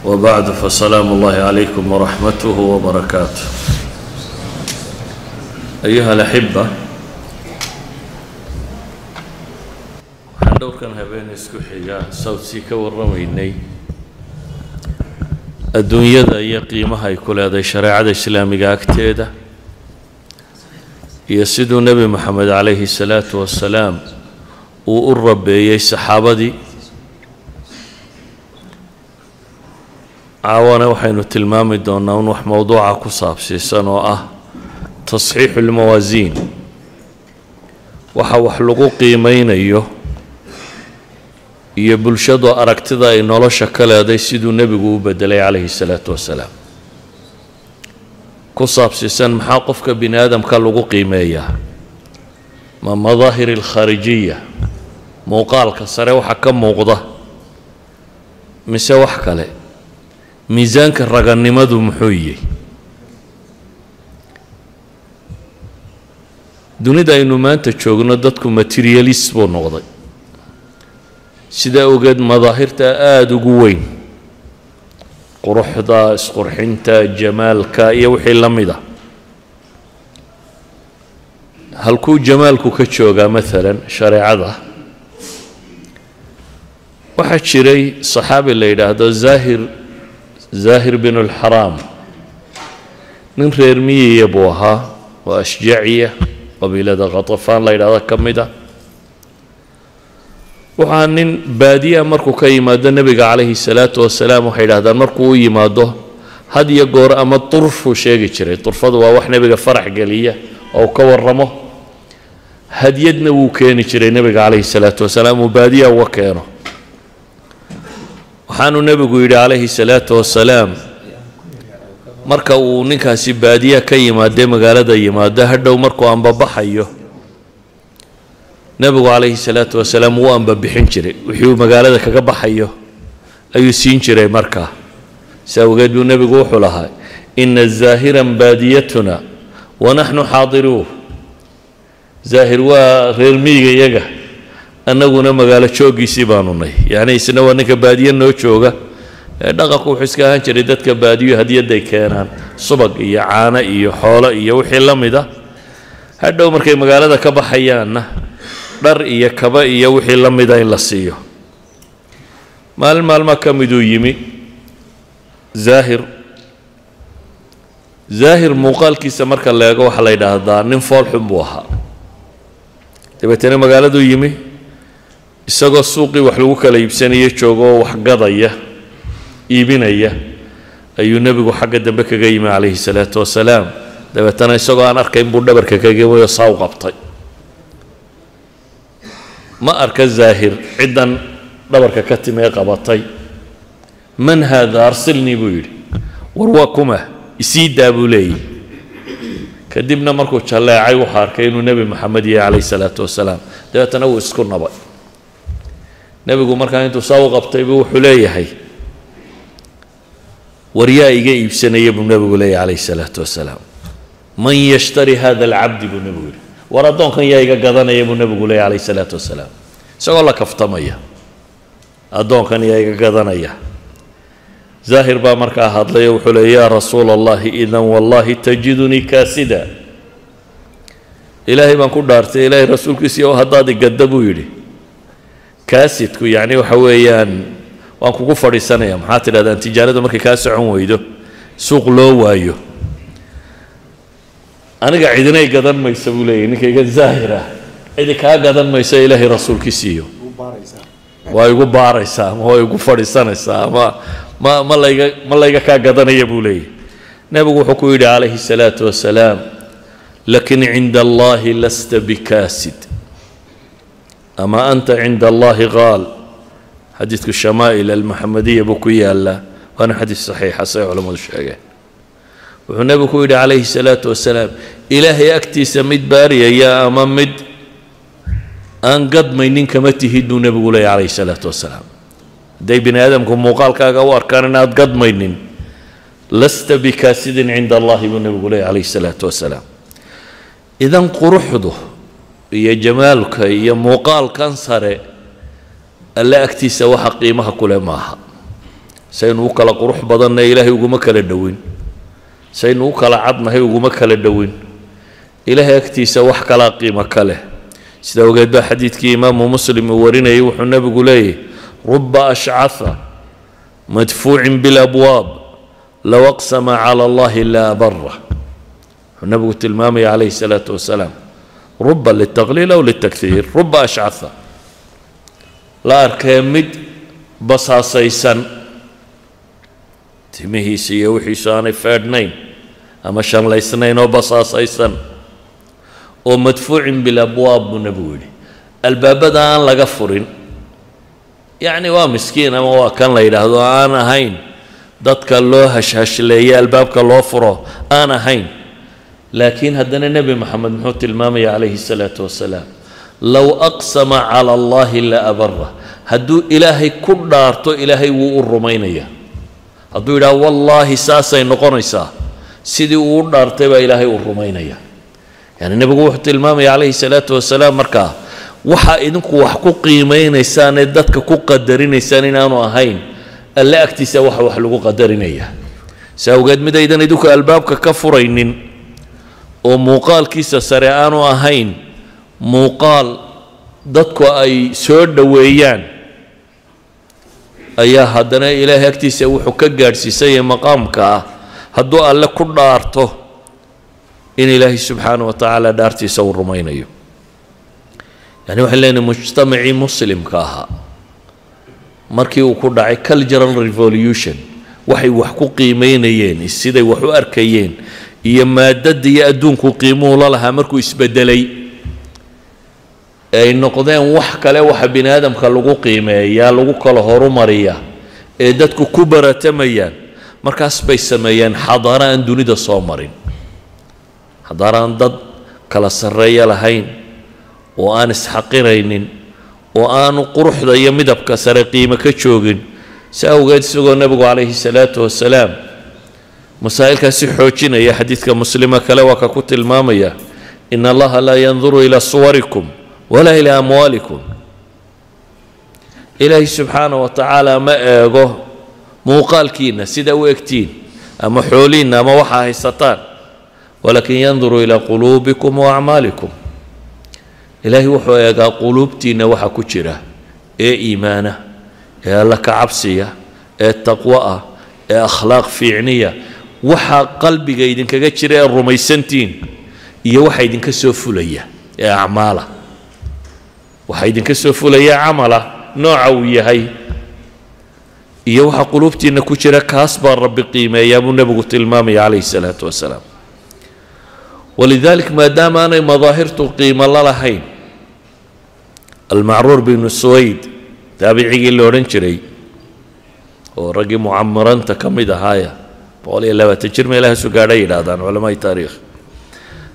وبعد فسلام الله عليكم ورحمته وبركاته. أيها الأحبة, waxaan dhowrkan habeen isku xiga sawdsii ka warramaynay adduunyada iyo qiimaha ay ku leedahay shareecada islaamiga agteeda, iyo siduu Nebi Moxamed calayhi salaatu wasalaam uu u rabeeyey saxaabadii. Caawana waxaynu tilmaami doonaa un wax mowduuca ku saabsiisan oo ah tasxiixu lmawaasiin, waxa wax lagu qiimeynayo iyo bulshadu aragtida ay nolosha ka leeday siduu nebigu u bedelay calayhi salaatu wasalaam. Ku saabsiisan maxaa qofka bini aadamka lagu qiimeeyaa? Ma madaahir alkhaarijiya, muuqaalka sare waxa ka muuqda, mise wax kale? Miisaanka raganimadu muxuu yihi? Dunida aynu maanta joogno dadku materialist buu noqday. Sidaa ogeed madaahirta aada ugu weyn, quruxda, isqurxinta, jamaalka iyo wixii la mid a. Halkuu jamaalku ka joogaa maalan shareecada? Waxaa jiray saxaabi la yidhaahdo Zahir, Zaahir bin اlxaraam. Nin reer miyiya buu ahaa oo ashjaciya, qabiilada Khatafaan la yidhahdo ka mid a. Waxaa nin baadiya markuu ka yimaado nebiga calayhi salaatu wasalaam, waxay yidhahdaan markuu u yimaado had iyo goor ama turfuu sheegi jiray. Turfadu waa wax nebiga farax geliya oo ka warramo. Hadyadna wuu keeni jiray nebiga calayhi salaatu wasalaam uu baadiya uga keeno. Waxaanuu nebigu yidhi calayhi salaatu wasalaam, marka uu ninkaasi baadiya ka yimaadee magaalada yimaado, hadhow markuu ambabaxayo, nebigu calayhi salaatu wasalaam wuu ambabixin jiray. Wixii uu magaalada kaga baxayo ayuu siin jiray. Markaa si awgeed buu nebigu wuxuu lahaa: "Ina zaahiran baadiyatuna wanaxnu xaadiruuh." Zaahir waa reer miyiga iyaga, annaguna magaalo jooggiisii baanu nay. Yacni isna waa ninka baadiye noo jooga. Dhaqanku wuxuu iska ahaan jiray dadka baadiyo hadiyadday keenaan subag iyo caano iyo xoolo iyo wixii la mid a, hadhow markay magaalada ka baxayaanna dhar iyo kaba iyo wixii la mida in la siiyo. Maalin maalma ka miduu yimi Zaahir. Zaahir muuqaalkiisa marka la eego, waxaa la yidhaahdaa nin foolxun buu ahaa. Dabeetana magaaladuu yimi, isagoo suuqii wax lagu kala iibsanaya joogo oo wax gadaya, iibinaya, ayuu nebigu xagga dambe kaga yimi calayhi salaatu wasalaam. Dabeetana isagoo aan arkayn buu dhabarka kaga yimi oo saa u qabtay. Ma arka Zaahir ciddan dhabarka ka timi ee qabatay. "Man haada? Arsilnii," buu yidhi. "War waa kuma? Isii daa," buu leeyahy. Kadibna markuu jalleecay, wuxuu arkay inuu Nebi Moxamed yahay calayhi salaatu wasalaam. Dabeetana wuu isku nabay. Nebigu markaa intuu saa u qabtay buu wuxuu leeyahay: "War yaa iga iibsanaya?" buu nebigu leeyahay calayhi salaatu wasalaam. "Man yashtari hada alcabdi?" buu nebigu yidhi. "War addoonkan yaa iga gadanaya?" buu nebigu leeyahy calayhi salaatu wasalaam, isagoo la kaftamaya. "Addoonkan yaa iga gadanaya?" Zaahir baa markaa hadlay oo wuxuu leey: "Yaa Rasuula Allahi, idan wallahi tajidunii kaasida. Ilaahay baan ku dhaartay, Ilaahay rasuulkiisiiyo, haddaad igadda," buu yidhi. Kaasidku yacni waxa weeyaan waan kugu fadhiisanaya. Maxaa tidhahdaan tijaarada markay kaa socon weydo, suuq loo waayo? "Aniga cidinay gadan maysa," buu leeyahy, "ninkayga Zaahir ah cidi kaa gadan maysa, Ilaahay rasuulkiisiiyo, waa igu baaraysaa ama waa igu fadhiisanaysaa ama ma layga kaa gadanaya," buu leeyahy. Nebigu wuxuu ku yidhi calayhi salaatu wasalaam: "Lakin cinda Allahi lasta bikaasid, ama anta cinda Allahi qaal." Xadiidku Shamaa'il Almuxamadiya buu ku yaalaa, waana xadiis saxiixa say culammadu sheegeen. Wuxuu nebigu ku yidhi calayhi salaatu wasalaam: "Ilaahay agtiisa mid baariyaya ama mid aan gadmaynin kama tihid," buu nebigu leeyay calayhi salaatu wasalaam. Hadday bini aadamku muuqaalkaaga u arkaan inaad gadmaynin, "lasta bikaasidin cinda Allahi," buu nebigu leeyay calayhi salaatu wasalaam. Idan quruxdu iyo jamaalka iyo muuqaalkan sare Alle agtiisa waxa qiimaha kule maaha. Saynu u kala qurux badanna Ilaahay uguma kala dhowin, saynu u kala cadnahay uguma kala dhowin. Ilaahay agtiisa wax kalaa qiimo ka leh. Sida ogeed baa xadiidkii Imaamu Muslim uu warinayay, wuxuu Nebigu leeyahy: ruba ashcatha madfuucin bilabwaab low aqsama cala Allahi la abara. Wuxuu Nebigu tilmaamaya calayhi salaatu wasalaam, ruba litaqliil aw litakhiir, ruba ashcatha, la arkee mid basaasaysan, timihiisa iyo wixiisu aanay feedhnayn ama shanlaysnayn oo basaasaysan, oo madfuucin bilabwaab buu Nebigu yidhi, albaabada aan laga furin. Yacni waa miskiin ama waa kan la yidhaahdo aan ahayn dadka loo hashhashleeye albaabka loo furo aan ahayn. Laakiin haddana Nebi Moxamed muxuu tilmaamaya calayhi salaatu wasalaam? Low aqsama cala Allahi la abara. Hadduu Ilaahay ku dhaarto, Ilaahay wuu u rumaynaya. Hadduu yidhaha wallaahi saasay noqonaysaa, sidii uu u dhaartay baa Ilaahay uu rumaynaya. Yani Nebigu wuxuu tilmaamaya calayhi salaatu wasalaam, markaa waxaa idinku wax ku qiimaynaysaan ee dadka ku qadarinaysaan inaanu ahayn Alle agtiisa waxa wax lagu qadarinaya. Si awgeed midaydan idinku albaabka ka furaynin oo muuqaalkiisa sare aanu ahayn muuqaal dadku ay soo dhoweeyaan, ayaa haddana Ilaahay agtiisa wuxuu ka gaadhsiisanyay maqaamka ah hadduu Alle ku dhaarto in Ilaahay subxaana wa tacaala dhaartiisa uu rumaynayo. Yani waxaan leenahay, mujtamacii muslimka ahaa markii uu ku dhacay cultural revolution, waxay wax ku qiimeynayeen, siday wax u arkayeen iyo maadada iyo adduunku qiimuhu la lahaa markuu isbedelay, ay noqdeen wax kale waxa bini aadamka lagu qiimeeyaa, lagu kala horumariyaa ee dadku ku baratamayaan, markaas bay sameeyeen xadaaro aan dunida soo marin, xadaaro aan dad kala sarreeya lahayn oo aan isxaqiraynin oo aanu quruxda iyo midabka sare qiimo ka joogin. Si awgeed isagoo Nebigu calayhi salaatu wasalaam masaa'ilkaasi xoojinaya, xadiidka Muslima kale waa ka ku tilmaamaya: ina Allaha laa yanduru ilaa suwarikum walaa ilaa amwaalikum. Ilaahay subxaana wa tacaala ma eego muuqaalkiina, sida u egtiin, ama xooliinna ama waxaa haysataan, walakin yanduru ilaa quluubikum wa acmaalikum. Ilaahay wuxuu eegaa quluubtiinna waxa ku jira ee iimaana, ee Alla ka cabsiya, ee taqwo ah, ee akhlaaq fiicniya, waxaa qalbiga idinkaga jira ee rumaysantiin iyo waxa idinka soo fulaya ee acmaala, waxa idinka soo fulaya camala nooca uu yahay iyo waxa quluubtiinna ku jira, kaas baa Rabbi qiimeeyaa buu Nebigu tilmaamaya calayhi salaatu wasalaam. Walidalik maadaama aanay madaahirtu qiimo la lahayn, Almacruur binu Suwayd, taabicigii la odhan jiray oo raggii mucamiranta ka mid ahaaya, 120 jir meelahaasu gaadha yidhaahdaan culamaai taariikh,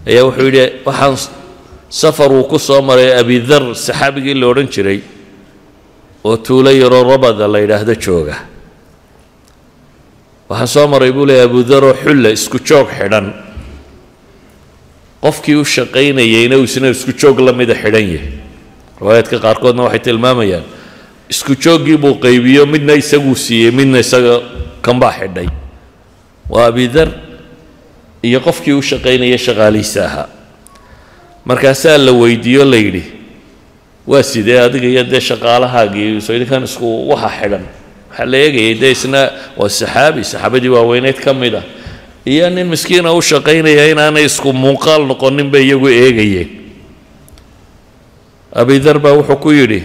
ayaa wuxuu yidhi waxaan safar uu ku soo maray Abidar, saxaabigii la odhan jiray, oo tuulo yaroo Rabada la yidhaahdo jooga. Waxaan soo maray, buu leeyay, Abudar oo xulla isku joog xidhan, qofkii u shaqaynayeyna uu isna isku joog la mida xidhan yahay. Riwaayaadka qaarkoodna waxay tilmaamayaan isku jooggii buu qaybiyo, midna isaguu siiyey, midna isaga kanbaa xidhay. Waa Abidar iyo qofkii u shaqaynaya shaqaalihiisa ahaa. Markaasaa la weydiiyo, la yidhi: waa sidee adiga iyo dee shaqaalahaagii soo idinkan isku waxa xidhan? Waxaa la eegayay dee isna waa saxaabi, saxaabadii waaweyneyd ka mid ah, iyo nin miskiina u shaqaynaya inaanay isku muuqaal noqonin bay iyagu eegayeen. Abidar baa wuxuu ku yidhi: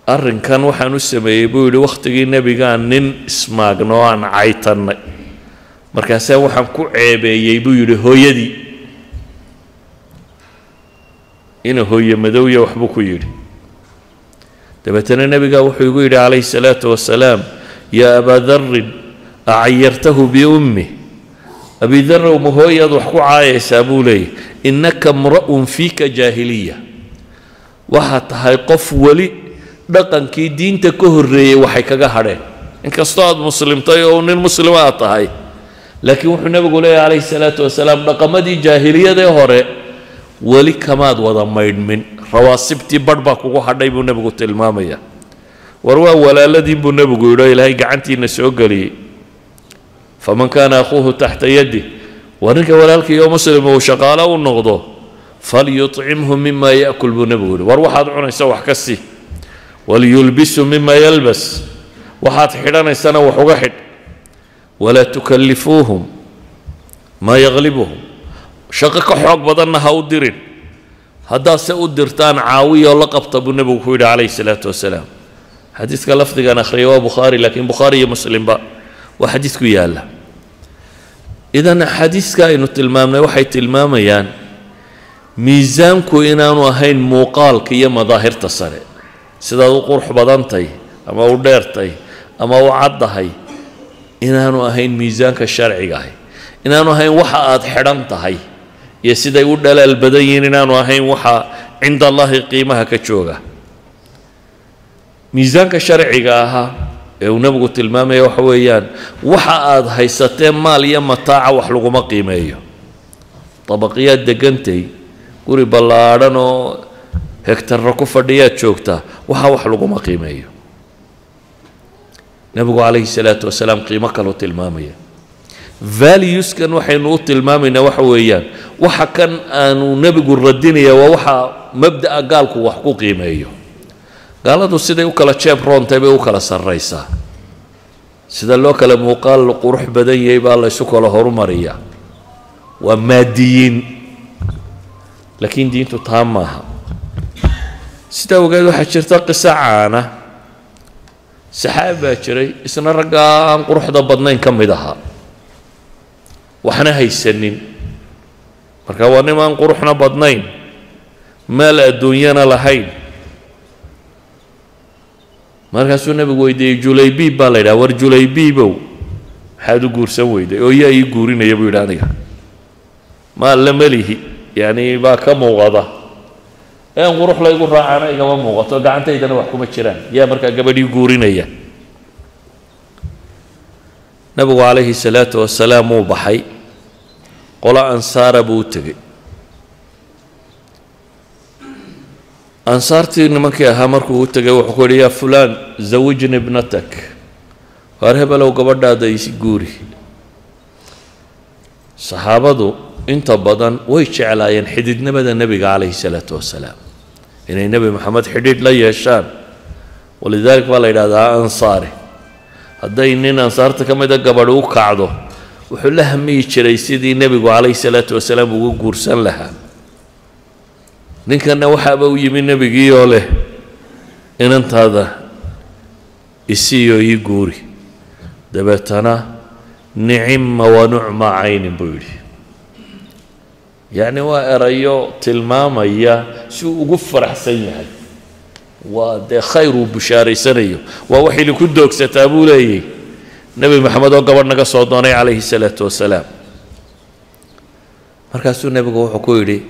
arrinkan waxaan u sameeyey, buu yidhi, wakhtigii Nebigaan nin ismaagno oo aan caytannay, markaasaa waxaan ku ceebeeyey, buu yidhi, hooyadii ina hooye madowya waxbuu ku yidhi. Dabeetana Nebigaa wuxuu igu yidhi calayhi salaatu wasalaam: yaa abaa darin, acayartahu biummih? Abidarow, ma hooyaad wax ku caayaysaa? buu leeyay. Innaka mra'un fiika jaahiliya, waxaad tahay qof weli dhaqankii diinta ka horreeyey waxay kaga hadheen, inkastoo aad muslimtay oo nin muslima aad tahay. Laakiin wuxuu Nebigu leeyahy calayhi salaatu wasalaam, dhaqamadii jaahiliyadee hore weli kamaad wada maydhmin, rawaasibtii badh baa kugu hadhay, buu Nebigu tilmaamaya. War waa walaaladiin buu nebigu yidhi oo Ilaahay gacantiina soo geliyey. Faman kaana akhuuhu taxta yadih, waa ninka walaalkii oo muslim uu shaqaalo u noqdo, falyuطcimhu mima ya'kul buu nebigu yidhi. War waxaad cunaysa wax ka sii, waliyulbisu mima yalbas, waxaad xidhanaysana wax uga xidh. Walaa tukallifuuhum maa yaglibuhum, shaqo ka xoog badanna ha u dirin, haddaad se u dirtaan caawiyoo la qabta buu nebigu ku yidhi calayhi salaatu wasalaam. Xadiidka lafdigan akhriyay waa Bukhaari, laakiin Bukhaari iyo Muslimba waa xadiis ku yaalla. Idan xadiiska aynu tilmaamnay waxay tilmaamayaan miisaanku inaanu ahayn muuqaalka iyo madaahirta sare, sidaad u qurux badantay ama u dheertay ama u caddahay inaanu ahayn miisaanka sharciga ahi, inaanu ahayn waxa aad xidhan tahay iyo siday u dhalaal badan yihiin, inaanu ahayn waxa cinda Allahi qiimaha ka jooga. Miisaanka sharciga ahaa ee uu nebigu tilmaamaya waxa weeyaan waxa aad haysatee maal iyo mataaca wax laguma qiimeeyo. Dabaqiyaad degantay, guri ballaadhan oo hegtarro ku fadhiyaad joogtaa, waxa wax laguma qiimeeyo. Nebigu calayhi salaatu wasalaam qiimo kaloo tilmaamaya. Valueskan waxaynu u tilmaamaynaa waxa weeyaan waxa kan aanu nebigu radinaya waa waxa mabda'a gaalku wax ku qiimeeyo. Gaaladu siday u kala jeeb roontay bay u kala sarraysaa, sida loo kala muuqaal qurux badan yahay baa laysu kala horumariyaa, waa maadiyiin. Laakiin diintu taa maaha. Sidaa ogeed waxaa jirta qiso caana. Saxaabi baa jiray, isna raggaa aan quruxda badnayn ka mid ahaa, waxna haysanin. Marka waa nim aan quruxna badnayn, maal adduunyana lahayn. Markaasuu nebigu weydiiyey, Julaybiib baa la yidhaha, war Julaybiibow, maxaad u guursan weyday? Oo yaa ii guurinaya buu yidhi, aniga maal la melihi, yacni baa ka muuqada een qurux laygu raacana igama muuqato, gacantaydana wax kuma jiraan, yaa markaa gabadhii guurinaya? Nebigu calayhi salaatu wasalaam wuu baxay, qolo ansaara buu u tegey. Ansaartii nimankii ahaa markuu u tegay wuxuu ku yidhi, yaa fulaan, zawijni ibnatak, waar hebelow, gabadhaada is guuri. Saxaabadu inta badan way jeclaayeen xididnimada nebiga calayhi salaatu wasalaam, inay Nebi Moxamed xidhiidh la yeeshaan. Walidalik baa la yidhahdaa ansaari. Hadday nin ansaarta ka mida gabadh u kacdo, wuxuu la hamiyi jiray sidii nebigu calayhi salaatu wasalaam ugu guursan lahaa. Ninkanna waxaaba u yimi nebigii oo leh, inantaada isiiyo ii guuri. Dabeetana nicima wa nucma caynin buu yidhi, yacni waa erayo tilmaamaya si uu ugu faraxsan yahay, waa dee khayr uu bushaaraysanayo, waa wax idinku doogsataa buu leeyay, Nebi Moxamed oo gabadh naga soo doonay calayhi salaatu wasalaam. Markaasuu nebigu wuxuu ku yidhi,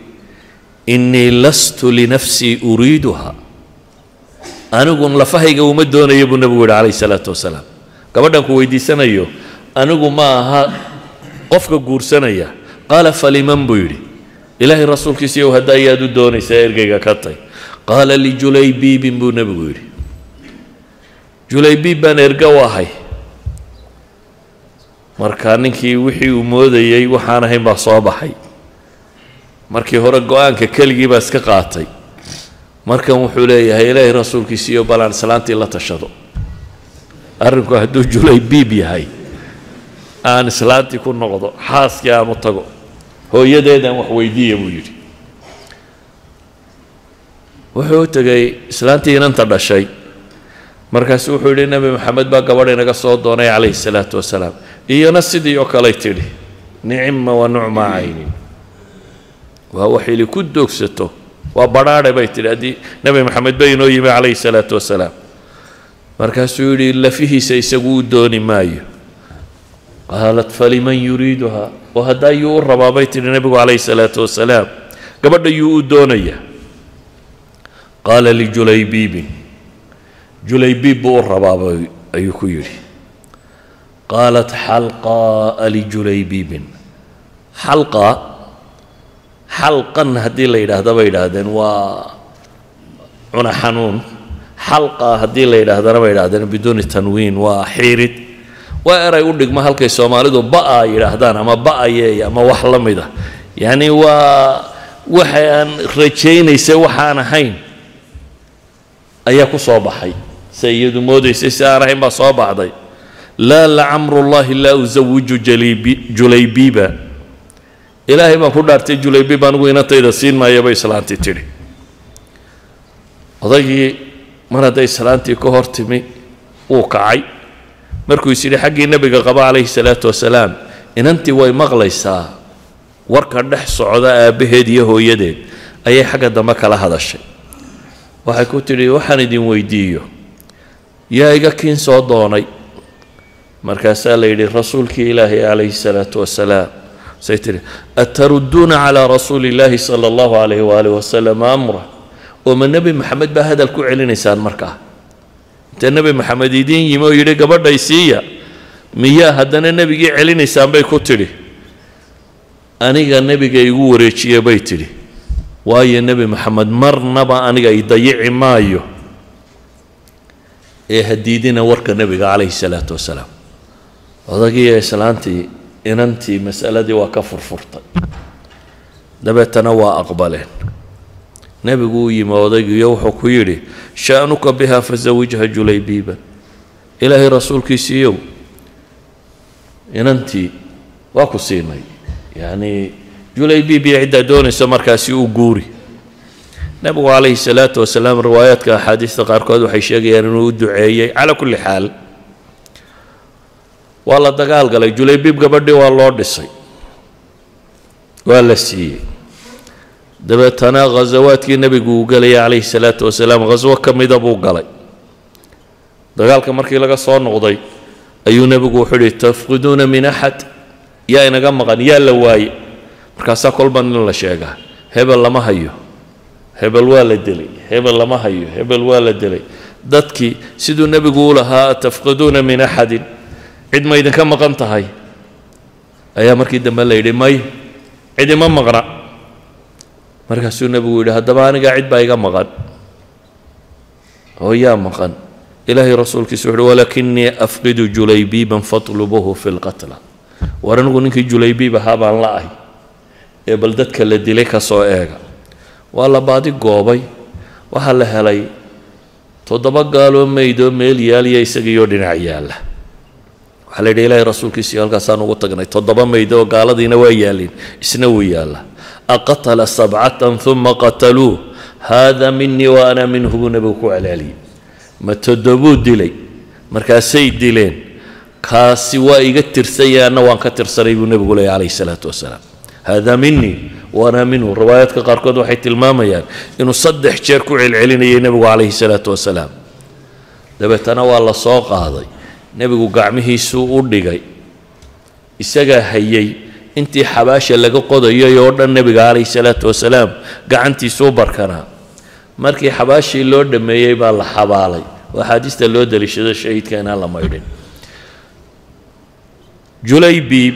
innii lastu linafsii uriiduha, anigun lafahayga uma doonayo buu nebigu yidhi calayhi salaatu wasalaam, gabadhan ku weydiisanayo anigu ma aha qofka guursanaya. Qaala faliman buu yidhi, Ilaahay rasuulkiisiiyow, hadda ayaad u doonaysaa ergeyga ka tay? Qaala lijulaybiibin buu nebigu yidhi, Julaybiib baan erga u ahay. Marka ninkii wixii uu moodayey waxaan ahayn baa soo baxay. Markii hore go-aanka keligii baa iska qaatay, markan wuxuu leeyahay, Ilaahay rasuulkiisiiyo, balaan islaantii la tashado, arrinku hadduu Julaybiib yahay aan islaantii ku noqdo, xaaskii aan u tago, hooyadeedaan wax weydiiya buu yidhi. Wuxuu u tegey islaantii inanta dhashay. Markaasu wuxuu yidhi, Nebi Maxamed baa gabadh inaga soo doonay calayhi salaatu wasalaam. Iyona sidii oo kaley tidhi, nicima wa nucma caynin, waa wax ili ku doogsato, waa badhaadhe bay tidhi haddii Nebi Maxamed ba inoo yimi calayhi salaatu wasalaam. Markaasuu yidhi, lafihiisa isagu u dooni maayo. Qaalat faliman yuriiduha, oo haddaa yuu u rabaa bay tidhi nebigu calayhi salaatu wasalaam, gabadha yuu u doonaya? Qaala lijulaybiibin, Julaybiib buu u rabaaba ayuu ku yidhi. Qaalat xalqaa lijulaybiibin. Xalqa, xalqan haddii la yidhaahda bay yidhaahdeen waa cuna xanuun, Xalqa haddii la yidhaahdana, bay yidhahdeen, biduuni tanwiin waa xiirid, waa eray u dhigma halkay Soomaalidu ba'a yidhaahdaan ama ba'ayeey ama wax la mid a. Yacni waa waxa aan rajaynaysay waxaan ahayn ayaa ku soo baxay, se iyadu moodaysay si aan ahayn baa soo baxday. Laa, lacamrullahi laa usawiju Julaybiiba, Ilaahay baan ku dhaartay, Julaybiib anigu inantayda siin maaya, bay islaantii tidhi. Odaygii mar hadday islaantii ka hor timi wuu kacay. Markuu is yidhi xaggii nebiga qaba calayhi salaatu wasalaam, inantii way maqlaysaa warka dhex socda aabbaheed iyo hooyadeed, ayay xagga dambe kala hadashay. Waxay ku tidhi, waxaan idin weydiiyo, yaa iga kiin soo doonay? Markaasaa la yidhi, rasuulkii Ilaahay calayhi salaatu wasalaam. Say tidhi, atarudduuna calaa rasuuli illaahi sala allahu calayhi waalih wasalam amra? Oo ma Nebi Maxamed baa hadal ku celinaysaan? Markaa inta Nebi Maxamed idiin yimi oo yidhi gabadhay siiya, miyaa haddana nebigii celinaysaan? Bay ku tidhi. Aniga nebiga igu wareejiye, bay tidhi, waayo Nebi Maxamed marnaba aniga i dayici maayo, ee hadiidina warka nebiga calayhi salaatu wasalaam. Odagiiyo islaantii inantii masaladii waa ka furfurtay, dabeetana waa aqbaleen. Nebigu u yimi odaygiiyo wuxuu ku yidhi, sha'nuka biha fazawijha Julaybiiban. Ilaahay rasuulkiisiiyow, inantii waa ku siinay, yacni Julaybiib iyo ciddaa doonaysa markaasi u guuri. Nebigu calayhi salaatu wasalaam, riwaayaadka axaadiista qaarkood waxay sheegayaan inuu u duceeyey. Calaa kulli xaal, waa la dagaal galay. Julaybiib gabadhii waa loo dhisay, waa la siiyey. Dabeetana ghasawaadkii nebigu uu gelayay calayhi salaatu wasalaam ghaswo ka mida buu galay. Dagaalka markii laga soo noqday ayuu nebigu wuxuu yidhi, tafqiduuna min axad? Yaa inaga maqan? Yaa la waaye? Markaasaa kolba nin la sheegaa, hebel lama hayo, hebel waa la dilay, hebel lama hayo, hebel waa la dilay. Dadkii siduu nebigu u lahaa tafqiduuna min axadin, cid ma idinka maqan tahay, ayaa markii dambe la yidhi, may, cid ima maqna. Markaasuu nebigu yidhi, haddaba anigaa cid baa iga maqan. Oo yaa maqan? Ilaahay rasuulkiisu wuxuuhi, walaakinii afqidu Julaybiiban fatlubuuhu fi lqatla. War anigu ninkii Julaybiib ahaa baan la ahy, ee bal dadka la dilay ka soo eega. Waa la baadi goobay, waxaa la helay 7 gaaloo meydoo meel yaaliya, isagiioo dhinac yaalla. Waxaa la yidhi, ilaahay rasuulkiisiyo halkaasaan ugu tagnay 7 meyd oo gaaladiina waa yaalin, isna wuu yaalla. Aqatala sabcatan uma qataluuh, haada minii wa ana minhu, buu nebigu ku celceliyey. Ma toddobuu dilay markaasay dileen? Kaasi waa iga tirsanya, anna waan ka tirsanay, buu nebigu leeyay calayhi salaatu wasalaam. Hada minii wa ana minhu. Riwaayaadka qaarkood waxay tilmaamayaan inuu 3 jeer ku celcelinayay nebigu calayhi salaatu wasalaam. Dabeetana waa la soo qaaday, nebigu gacmihiisuu u dhigay, isagaa hayay intii xabaasha laga qodayay oo dhan. Nebiga calayhi salaatu wasalaam gacantiisuu barkanaa. Markii xabaashii loo dhammeeyey baa la xabaalay. Oo axaadiista loo daliishado shahiidka inaan la maydhin. Julaybiib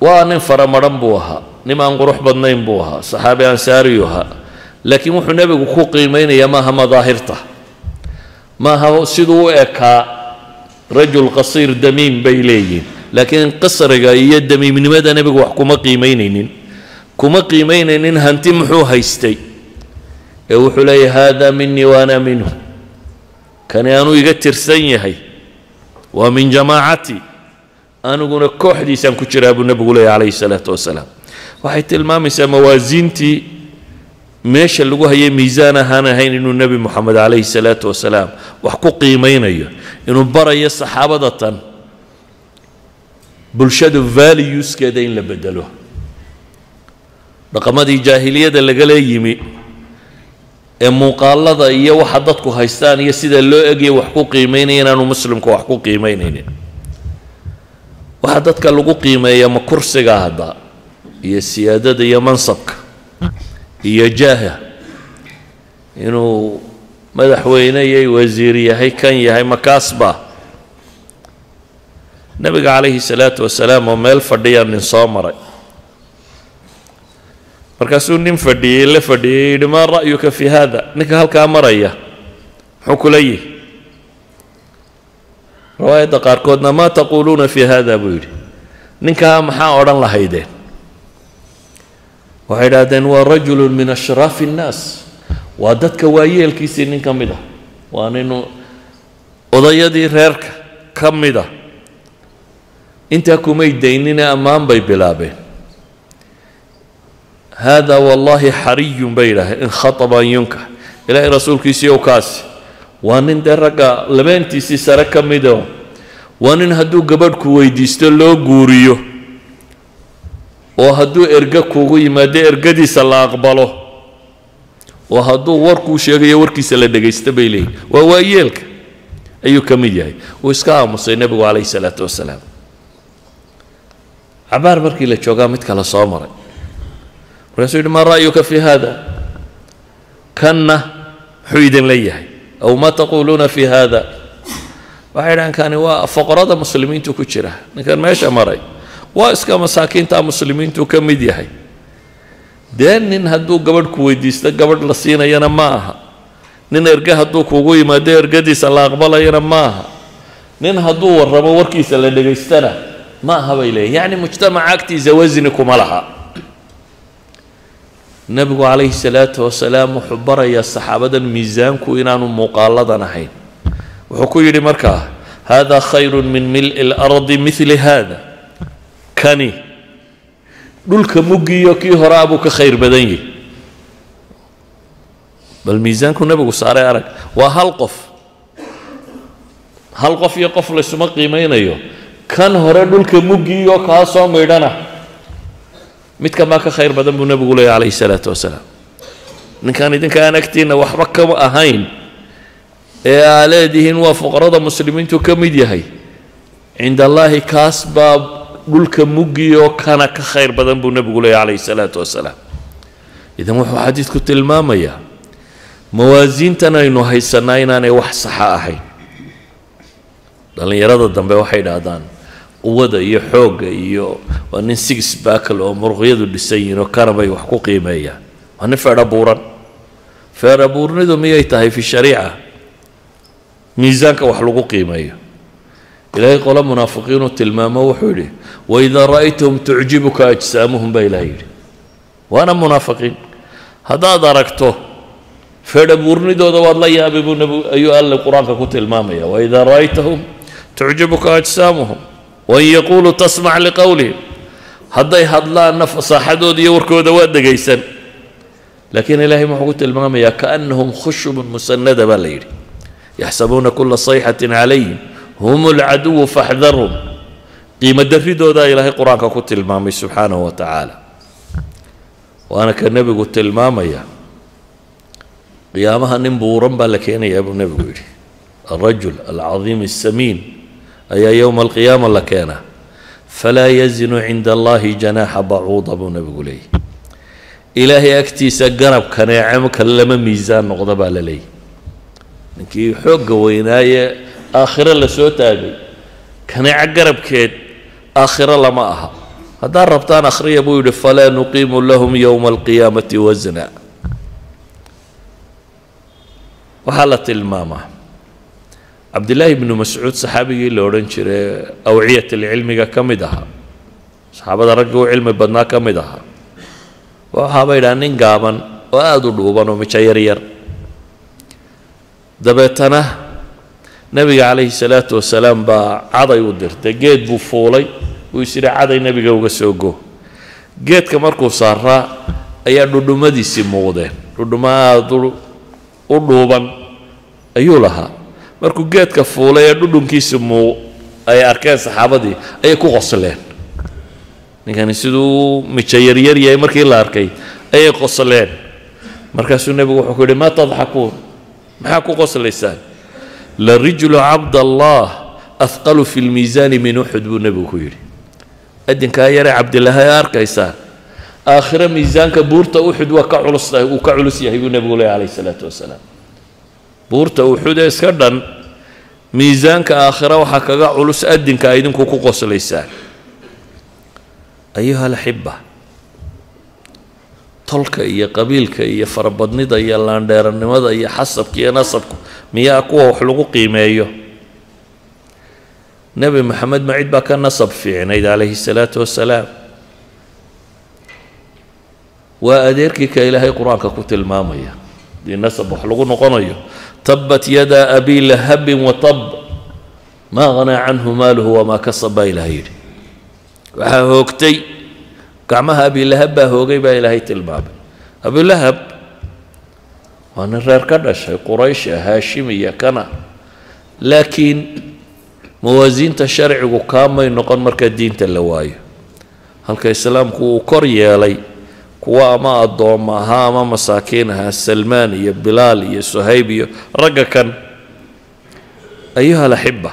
waa nin faramadhan buu ahaa, nin aan qurux badnayn buu ahaa, saxaabi ansaariyu ahaa, laakiin wuxuu nebigu ku qiimaynayaa maaha madaahirta, maaha siduu u ekaa. Rajul qasiir damiim bay leeyihiin, laakiin qasriga iyo damiimnimada nebigu wax kuma qiimaynaynin, kuma qiimaynaynin hanti muxuu haystay, ee wuxuu leeyahay, hada minii wa ana minhu, kani anuu iga tirsan yahay, waa min jamaacati, aniguna kooxdiisaan ku jiraa, buu nebigu leeyahy calayhi salaatu wasalaam. Waxay tilmaamaysaa mawaasiintii meesha lagu hayay miisaan ahaan ahayn inuu Nebi Moxamed calayhi salaatu wasalaam wax ku qiimaynayo, inuu barayo saxaabada tan bulshadu valueskeeda in la bedelo, dhaqamadii jaahiliyada lagala yimi ee muuqaalada iyo waxa dadku haystaan iyo sida loo egaya wax ku qiimaynaya inaanu muslimku wax ku qiimaynaynin. Waxa dadka lagu qiimeeya ma kursiga hadda iyo siyaadada iyo mansabka iyo jaaha, inuu madaxweyne iyo wasiir yahay, kan yahay makaasba? Nebiga calayhi salaatu wasalaam oo meel fadhiya nin soo maray. Markaasuu nin fadhiyey la fadhiyey yidhi, maa ra'yuka fi hada? Ninka halkaa maraya. Muxuu kula yihi? Riwaayadda qaarkoodna maa taquuluuna fii hada buu yidhi, ninkaa maxaa odhan lahaydeen? Waxay idhahdeen waa rajulu min ashraafi innaas, waa dadka waayeelkiisii nin ka mid ah, waa nin odayadii reerka ka mid ah. Intaa kumay daynine ammaan bay bilaabeen. Hada wallaahi xariyun bay yidhaaheen in khataba an yunkax. Ilaahay rasuulkiisii ow, kaasi waa nin dee ragga labeentiisii sare ka midoo, waa nin hadduu gabadhku weydiisto loo guuriyo, oo hadduu erge kuugu yimaado ergadiisa la aqbalo, oo hadduu warkuu sheegayo warkiisa la dhegaysto bay leeyihin. Waa waayeelka ayuu ka mid yahay. Wuu iska aamusay nebigu calayhi salaatu wasalaam. Cabaar markii la joogaa mid kale soo maray, markaasuu yidhi maa ra'yuka fii hada? Kanna muxuu idinla yahay? Aw ma taquuluuna fi hada? Waxay dhahaan kani waa foqorada muslimiintu ku jira, ninkan meesha maray waa iska masaakiinta muslimiintu ka mid yahay, dee nin hadduu gabadh ku weydiisto gabadh la siinayana ma aha, nin erge hadduu kugu yimaado ergadiisa la aqbalayana ma aha, nin hadduu warramo warkiisa la dhegaystana ma aha bay leeyihin. Yacni mujtamaca agtiisa wasni kuma laha. Nebigu calayhi salaatu wasalaam wuxuu barayaa saxaabadan miisaanku inaanu muuqaaladan ahayn. Wuxuu ku yidhi markaa hada khayru min mil'i اlardi mili hada, kani dhulka muggiyo kii hore abuu ka khayr badan yihi. Bal miisaanku nebigu saaray arag, waa hal qof, hal qof iyo qof laysuma qiimaynayo. Kan hore dhulka muggiyo kaa soo midhana midkan baa ka khayr badan buu nebigu leeyay calayhi salaatu wasalaam. Ninkaan idinka aan agtiinna waxba kama ahayn ee aa leedihiin waa fuqarada muslimiintu ka mid yahay, cinda allaahi kaas baa dhulka muggiyo kana ka khayr badan buu nebigu leeyay calayhi salaatu wasalaam. Idan wuxuu xadiidku tilmaamayaa mawaasiintan aynu haysanaa inaanay wax saxa ahayn. Dhallinyarada dambe waxay idhaahdaan quwada iyo xoogga iyo waa nin six backle oo muruqyadu dhisan yihiin oo kana bay wax ku qiimeeyaan, waa nin feedha buuran. Feedha buurnidu miyay tahay fi shariica miisaanka wax lagu qiimeeyo? Ilaahay qolo munaafiqiinuu tilmaamo, wuxuu yidhi waidaa ra'aytahum tucjibuka ajsaamuhum baa ilahay yidhi, waana munaafiqiin, haddaad aragto feedha buurnidooda waad la yaabay buu nebigu ayuu alle qur-aanka ku tilmaamaya. Waidaa ra'aytahum tucjibuka ajsaamuhum wain yaquuluu tasmac liqowlihim, hadday hadlaanna fasaaxadooda iyo warkooda waa degaysan. Laakiin ilaahay muxuu ku tilmaamayaa? Kaannahum khushubun musanada baa la yidhi, yaxsabuuna kula sayxatin calayhim hum alcaduwu faxdarhum. Qiimo darridoodaa ilaahay qur-aanka ku tilmaamay subxaanahu wa tacaala. Waana ka nebigu tilmaamaya qiyaamaha nin buuran baa la keenayaa buu nebigu yidhi, alrajul alcadiim asamiin ayaa yowma alqiyaama la keenaa, falaa yazinu cinda allahi janaaxa bacuuda buu nebigu leeyahy. Ilaahay agtiisa garab kaneecamo kale lama miisaan noqda baa la leeyahy. Ninkii xoogga weynaaye aakhiro la soo taagay kaneeco garabkeed aakhiro lama aha. Haddaad rabtaan akhriya buu yidhi falaa nuqiimu lahum yowma alqiyaamati wasna. Waxaa la tilmaamaa Cabdillaahi ibnu Mascuud, saxaabigii la odhan jiray awciyat alcilmiga ka mid ahaa, saxaabada raggii u cilmi badnaa ka mid ahaa, waxaaba yidhaha nin gaaban oo aada u dhuuban oo mijo yar yar. Dabeetana nebiga calayhi salaatu wasalaam baa caday u dirtay, geed buu fuulay, uu is yidhi caday nebiga uga soo go. Geedka markuu saaraa ayaa dhudhummadiisii muuqdeen, dhudhumo aada u dhuuban ayuu lahaa. Markuu geedka fuulay ee dhudhunkiisi muu ay arkeen saxaabadii ayay ku qosleen. Ninkani siduu mijo yaryar yahay markii la arkay ayay qosleen. Markaasuu nebigu wuxuu ku yidhi maa tadxakuun, maxaa ku qoslaysaan? La rijlu cabdallah ahqalu fi lmiisaani min Uxud buu nebigu ku yidhi. Adinkaa yare Cabdilaahi ee arkaysaan aakhiro miisaanka buurta Uxud waa ka culus tahay, uu ka culus yahay buu nebigu leeyahy calayhi salaatu wasalaam. Buurta Uxud ee iska dhan miisaanka aakhira waxaa kaga culus adinka idinku ku qoslaysaan. Ayuha alaxiba, Tolka iyo qabiilka iyo farabadnida iyo laandheerannimada iyo xasabka iyo nasabku miyaa kuwa wax lagu qiimeeyo? Nebi Maxamed ma cid baa ka nasab fiicnayd calayhi salaatu wasalaam? Waa adeerkii ka Ilaahay qur-aanka ku tilmaamaya haddii nasab wax lagu noqonayo: "Tabbat yada abi lahabin wa tab, maa aghnaa canhu maaluhu wamaa kasab," baa Ilahay yidhi. Waxaa hoogtay gacmaha Abilahab baa hoogay baa Ilaahay tilmaamay. Abilahab waa nin reer ka dhashay Quraysha Haashimiya kana, laakiin mawaasiinta sharcigu kaamay noqon marka diinta la waayo. Halka Islaamku uu kor yeelay kuwa ama addoomma ahaa ama masaakiin ahaa, Salmaan iyo Bilaal iyo Suhayb iyo ragga kan. Ayuha alaxiba,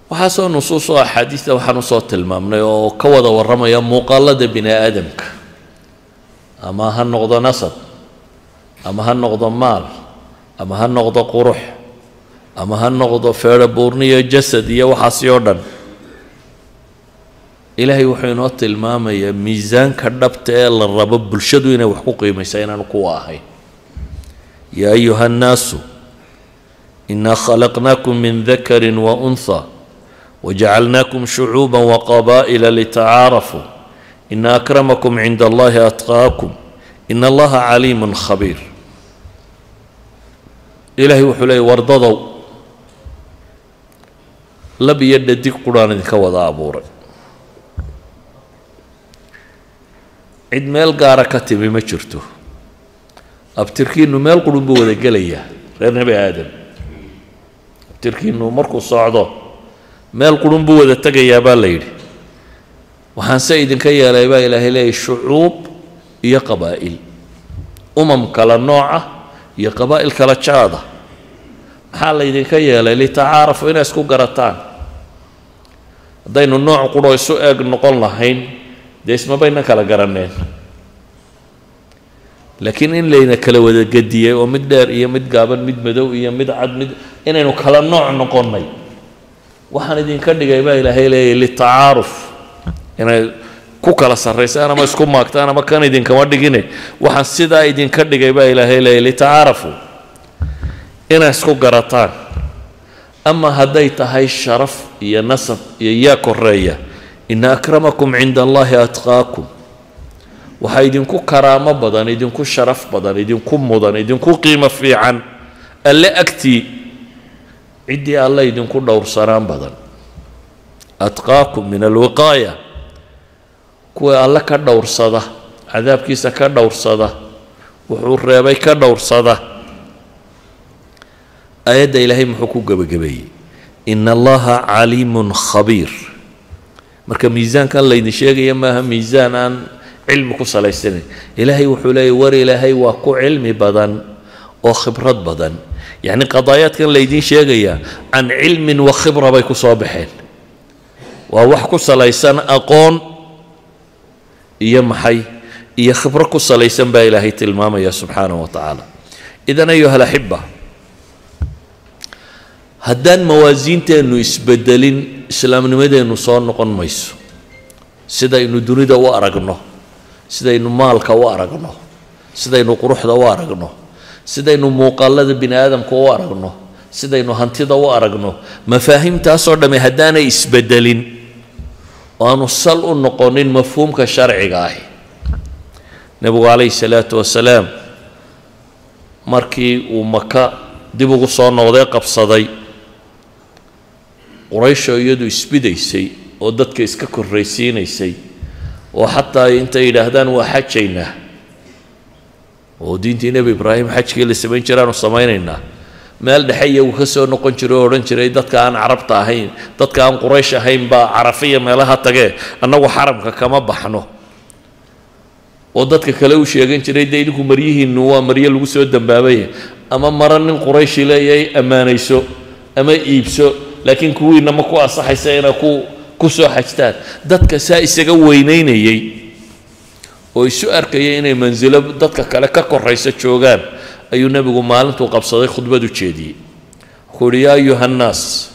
waxaasoo nusuus oo axaadiista waxaan usoo tilmaamnay oo ka wada warramaya muuqaalada bini aadamka, ama ha noqdo nasab, ama ha noqdo maal, ama ha noqdo qurux, ama ha noqdo feedho buurniyo jasad iyo waxaasi oo dhan, Ilaahay wuxuu inoo tilmaamayaa miisaanka dhabta ee la rabo bulshadu inay wax ku qiimaysa inaanu kuwa ahayn. "Yaa ayuha annaasu, inaa khalaqnaakum min dakarin wa untha wajacalnaakum shucuuba waqabaa'ila litacaarafuu, ina akramakum cinda Allahi atqaakum, ina Allaha caliimun khabiir." Ilaahay wuxuu leeyay: wardadow, lab iyo dhadig quraan idinka wada abuuray, cid meel gaara ka timi ma jirto, abtirkiinu meel qurun buu wada gelayaa. Reer Nebi Aadam abtirkiinu markuu socdo meel qurun buu wada tegayaa baa la yidhi. Waxaan se idinka yeelay baa Ilaahay leeyay shucuub iyo qabaa'il, umam kala nooca iyo qabaa'il kala jaada. Maxaa laydinka yeelay? Litacaarafu, inay isku garataan. Haddaynu nooc qurho isu eeg noqon lahayn, dee ismabayna kala garaneen, laakiin in layna kala wada gediyey oo mid dheer iyo mid gaaban, mid madow iyo mid cad, mid inaynu kala nooc noqonnay, waxaan idinka dhigay baa Ilaahay leeyay litacaaruf, inay ku kala sarraysaan ama isku maagtaan ama kan idinkama dhigine. Waxaan sidaa idinka dhigay baa Ilaahay leeyay litacaarafu, inay isku garataan. Ama hadday tahay sharaf iyo nasab iyo yaa koreeya, ina akramakum cinda Allahi atqaakum. Waxaa idinku karaamo badan, idinku sharaf badan, idinku mudan, idinku qiimo fiican Alle agtii ciddii Alle idinku dhowrsanaan badan. Atqaakum min alwiqaaya, kuwa Alle ka dhowrsada, cadaabkiisa ka dhowrsada, wuxuu reebay ka dhowrsada. Aayadda Ilaahay muxuu ku gebagabeeyey? Ina Allaha caliimun khabiir. Marka miisaankan laydin sheegaya maaha miisaan aan cilmi ku salaysanayn. Ilaahay wuxuu leeyay: war, Ilaahay waa ku cilmi badan oo khibrad badan. Yacni qadaayaadkan laydiin sheegayaa can cilmin wa khibra bay ku soo baxeen, waa wax ku salaysan aqoon iyo maxay iyo khibro ku salaysan baa Ilaahay tilmaamaya subxaanahu wa tacaala. Idan, ayuha alaxiba, haddaan mawaasiinteennu isbedelin, islaamnimadeennu soo noqon mayso. Sidaynu dunida u aragno, sidaynu maalka u aragno, sidaynu quruxda u aragno, sidaynu muuqaalada bini aadamka u aragno, sidaynu hantida u aragno, mafaahiimtaasoo dhamme haddaanay isbedelin oo aanu sal u noqonin mafhuumka sharciga ahi. Nebigu calayhi salaatu wasalaam markii uu Maka dib ugu soo noqday, qabsaday, Qurayshoo iyadu isbidaysay oo dadka iska korraysiinaysay oo xataa intay yidhaahdaan waa xajaynaa oo diintii Nebi Ibraahim xajkii la samayn jiraanu samaynaynaa, meel dhexe iyagu ka soo noqon jiray oo odhan jiray dadka aan Carabta ahayn, dadka aan Quraysh ahayn baa Carafiya meelaha tagee, annagu xaramka kama baxno, oo dadka kale u sheegan jiray dee idinku maryihiinnu waa maryo lagu soo dambaabay, ama maro nin Qurayshi leeyahay ammaanayso ama iibso, laakiin kuwiinna ma ku asaxaysa inay ku soo xajtaan. Dadka saa isaga weynaynayey oo isu arkayay inay mansilo dadka kale ka koraysa joogaan ayuu nebigu maalintuu qabsaday khudbad u jeediyey. Wuxuu uhi: "Yaa ayuha annaas,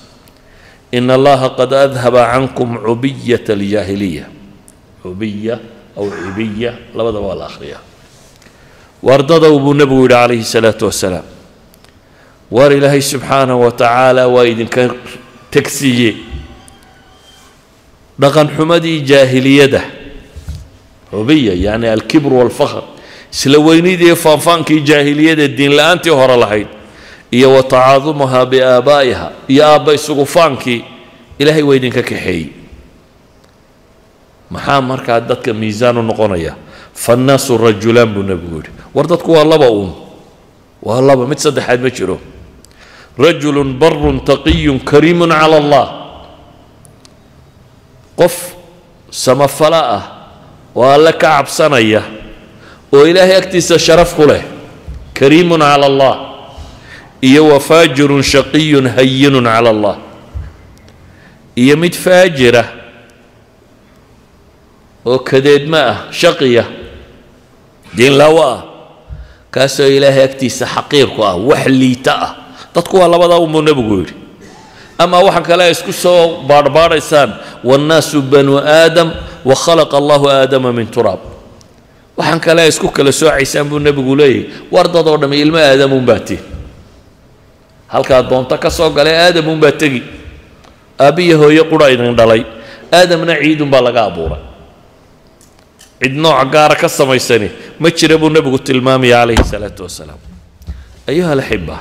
ina Allaha qad adhaba cankum cubiyata aljaahiliya." Cubiya aw cibiya labadaba waa la akhriyaa. Waardadow buu nebigu yidhi calayhi salaatu wasalaam, waar Ilaahay subxaanahu wa tacaala waa idinka tegsiiye dhaqan xumadii jaahiliyada. Cubiya yacni alkibr walfakhr, isla weynidii faanfaankii jaahiliyada diin la-aantii hore lahayd, iyo wa tacaadumuhaa biaabaa'iha, iyo aabba isugu faankii, Ilaahay waa idinka kaxeeyey. Maxaa markaa dadka miisaan u noqonaya? Fannaasu rajulaan buu nebigu yidhi, war dadku waa laba uun, waa laba, mid saddexaad ma jiro. Rajulun barun taqiyun kariimun cala Allah, qof samafala ah oo Alle ka cabsanaya oo Ilaahay agtiisa sharaf ku leh, kariimun cala Allah, iyo wa faajirun shaqiyun hayinun cala Allah, iyo mid faajira oo kadeedma ah, shaqiya, diinlaawo ah, kaasoo Ilaahay agtiisa xaqiirku ah, wax liita ah. Dadku waa labadaa unbuu nebigu yidhi. Ama waxaan kale ay isku soo baadhbaadhaysaan, wannaasu banu aadam wa khalaqa Allahu aadama min turaab, waxaan kale ay isku kala soocaysaan buu nebigu leeyahy, war dad oo dhamm ilmo aadam unbaa tihin, halkaa doonto ka soo galay aadam unbaa tegi, aabbiyo hooyo qura idin dhalay, aadamna ciidunbaa laga abuuray, cid nooc gaara ka samaysani ma jira buu nebigu tilmaamaya calayhi salaatu wasalaam. Ayuha alaxiba,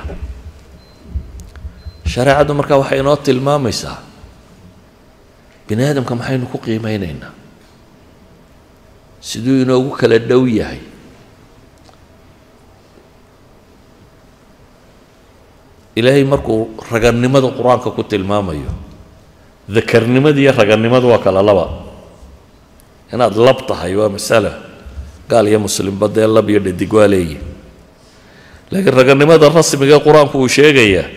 shareecaddu markaa waxay inoo tilmaamaysaa bini aadamka maxaynu ku qiimeynaynaa, siduu inoogu kala dhow yahay. Ilaahay markuu raganimada Qur-aanka ku tilmaamayo, dakarnimada iyo raganimadu waa kala laba. Inaad lab tahay waa masala, gaal iyo muslimba dee lab iyo dhadig waa leeyihin, laakiin raganimada rasmiga Qur-aanku uu sheegayaa,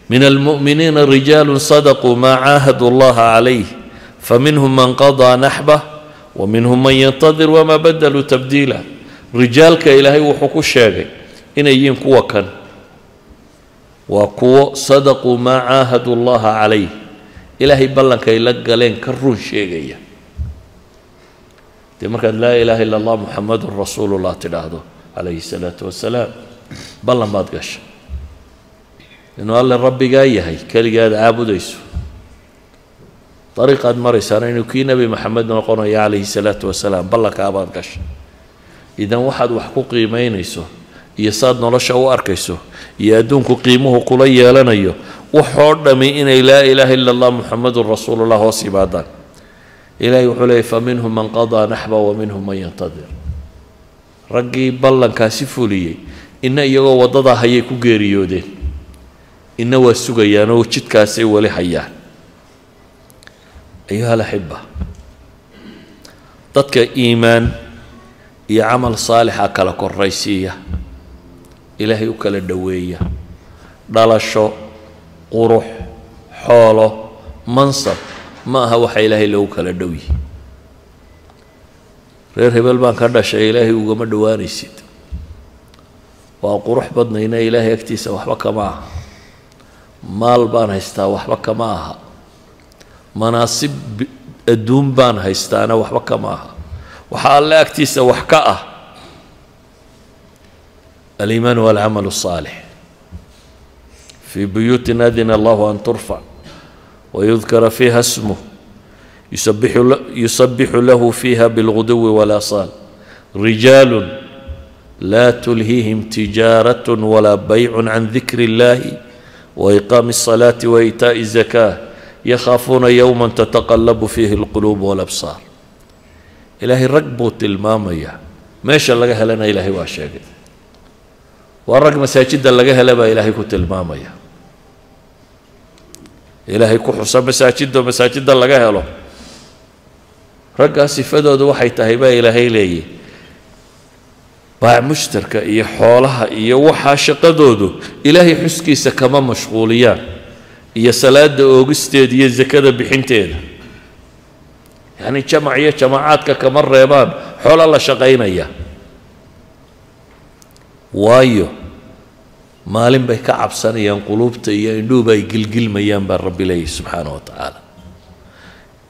min almu'miniina rijaalu sadaquu maa caahadu Allaha calayh faminhum man qadaa naxbah wa minhum man yantadir wamaa badaluu tabdiila. Rijaalka Ilaahay wuxuu ku sheegay inay yihiin kuwa kan, waa kuwo sadaquu maa caahadu Allaha calayh, Ilaahay ballankay la galeen ka run sheegaya. Dee markaad laa ilaaha illa Allah muxamadun rasuulullah tidhaahdo calayhi salaatu wasalaam, ballan baad gashay inuu Alle rabbigaa yahay, keligaad caabudayso, dariiqaad maraysaana inuu kii Nebi Maxamed noqonayo calayhi salaatu wasalaam, ballankaabaad gashay. Idan waxaad wax ku qiimaynayso iyo saad nolosha u arkayso iyo adduunku qiimuhu kula yeelanayo, waxoo dhami inay laa ilaaha illa Allah muxamadun rasuulullah hoos yimaadaan. Ilahay wuxuu leeyay fa minhum man qadaa naxba wa minhum man yantadir. Raggii ballankaasi fuliyey inna iyagoo waddadaa hayay ku geeriyoodeen, inna waa sugayaan oo jidkaasay weli hayaan. Ayuha alaxiba, dadka iimaan iyo camal saalixa kala koraysiiya, Ilaahay u kala dhoweeya. Dhalasho, qurux, xoolo, mansab ma aha waxa Ilaahay loogu kala dhow yihi. Reer hebel baan ka dhashay Ilaahay ugama dhowaanaysid, waa qurux badnayna Ilaahay agtiisa waxba kama aha, maal baan haystaa waxba kama aha, manaasib adduun baan haystaana waxba kama aha. Waxaa Alle agtiisa wax ka ah aliimaan walcamal الصaalix. Fii buyuutin adina Allahu an turfac wayudkara fiiha smuh yusabixu lahu fiiha bilguduwi walaasaal rijaalu laa tulhiihim tijaaraة walaa baycu can dikri اllahi waiqaami الصalaati waitaaءi الzakaة yakhaafuuna yowma tataqalabu fiihi اlquluub walabsaar. Ilaahay rag buu tilmaamayaa, meesha laga helana Ilaahay waa sheegay, waa rag masaajidda laga hela baa Ilaahay ku tilmaamaya, Ilaahay ku xusa masaajiddo, masaajidda laga helo. Raggaa sifadoodu waxay tahay baa Ilaahay leeyahy, baac mushtarka iyo xoolaha iyo waxaa shaqadoodu Ilaahay xuskiisa kama mashquuliyaan, iyo salaada oogisteeda iyo sakada bixinteeda, yacni jamac iyo jamacaadka kama reebaan xoolo la shaqaynaya, waayo maalin bay ka cabsanayaan quluubta iyo indhuhuba ay gilgilmayaan baa Rabbi leeyahy subxaana wa tacaala.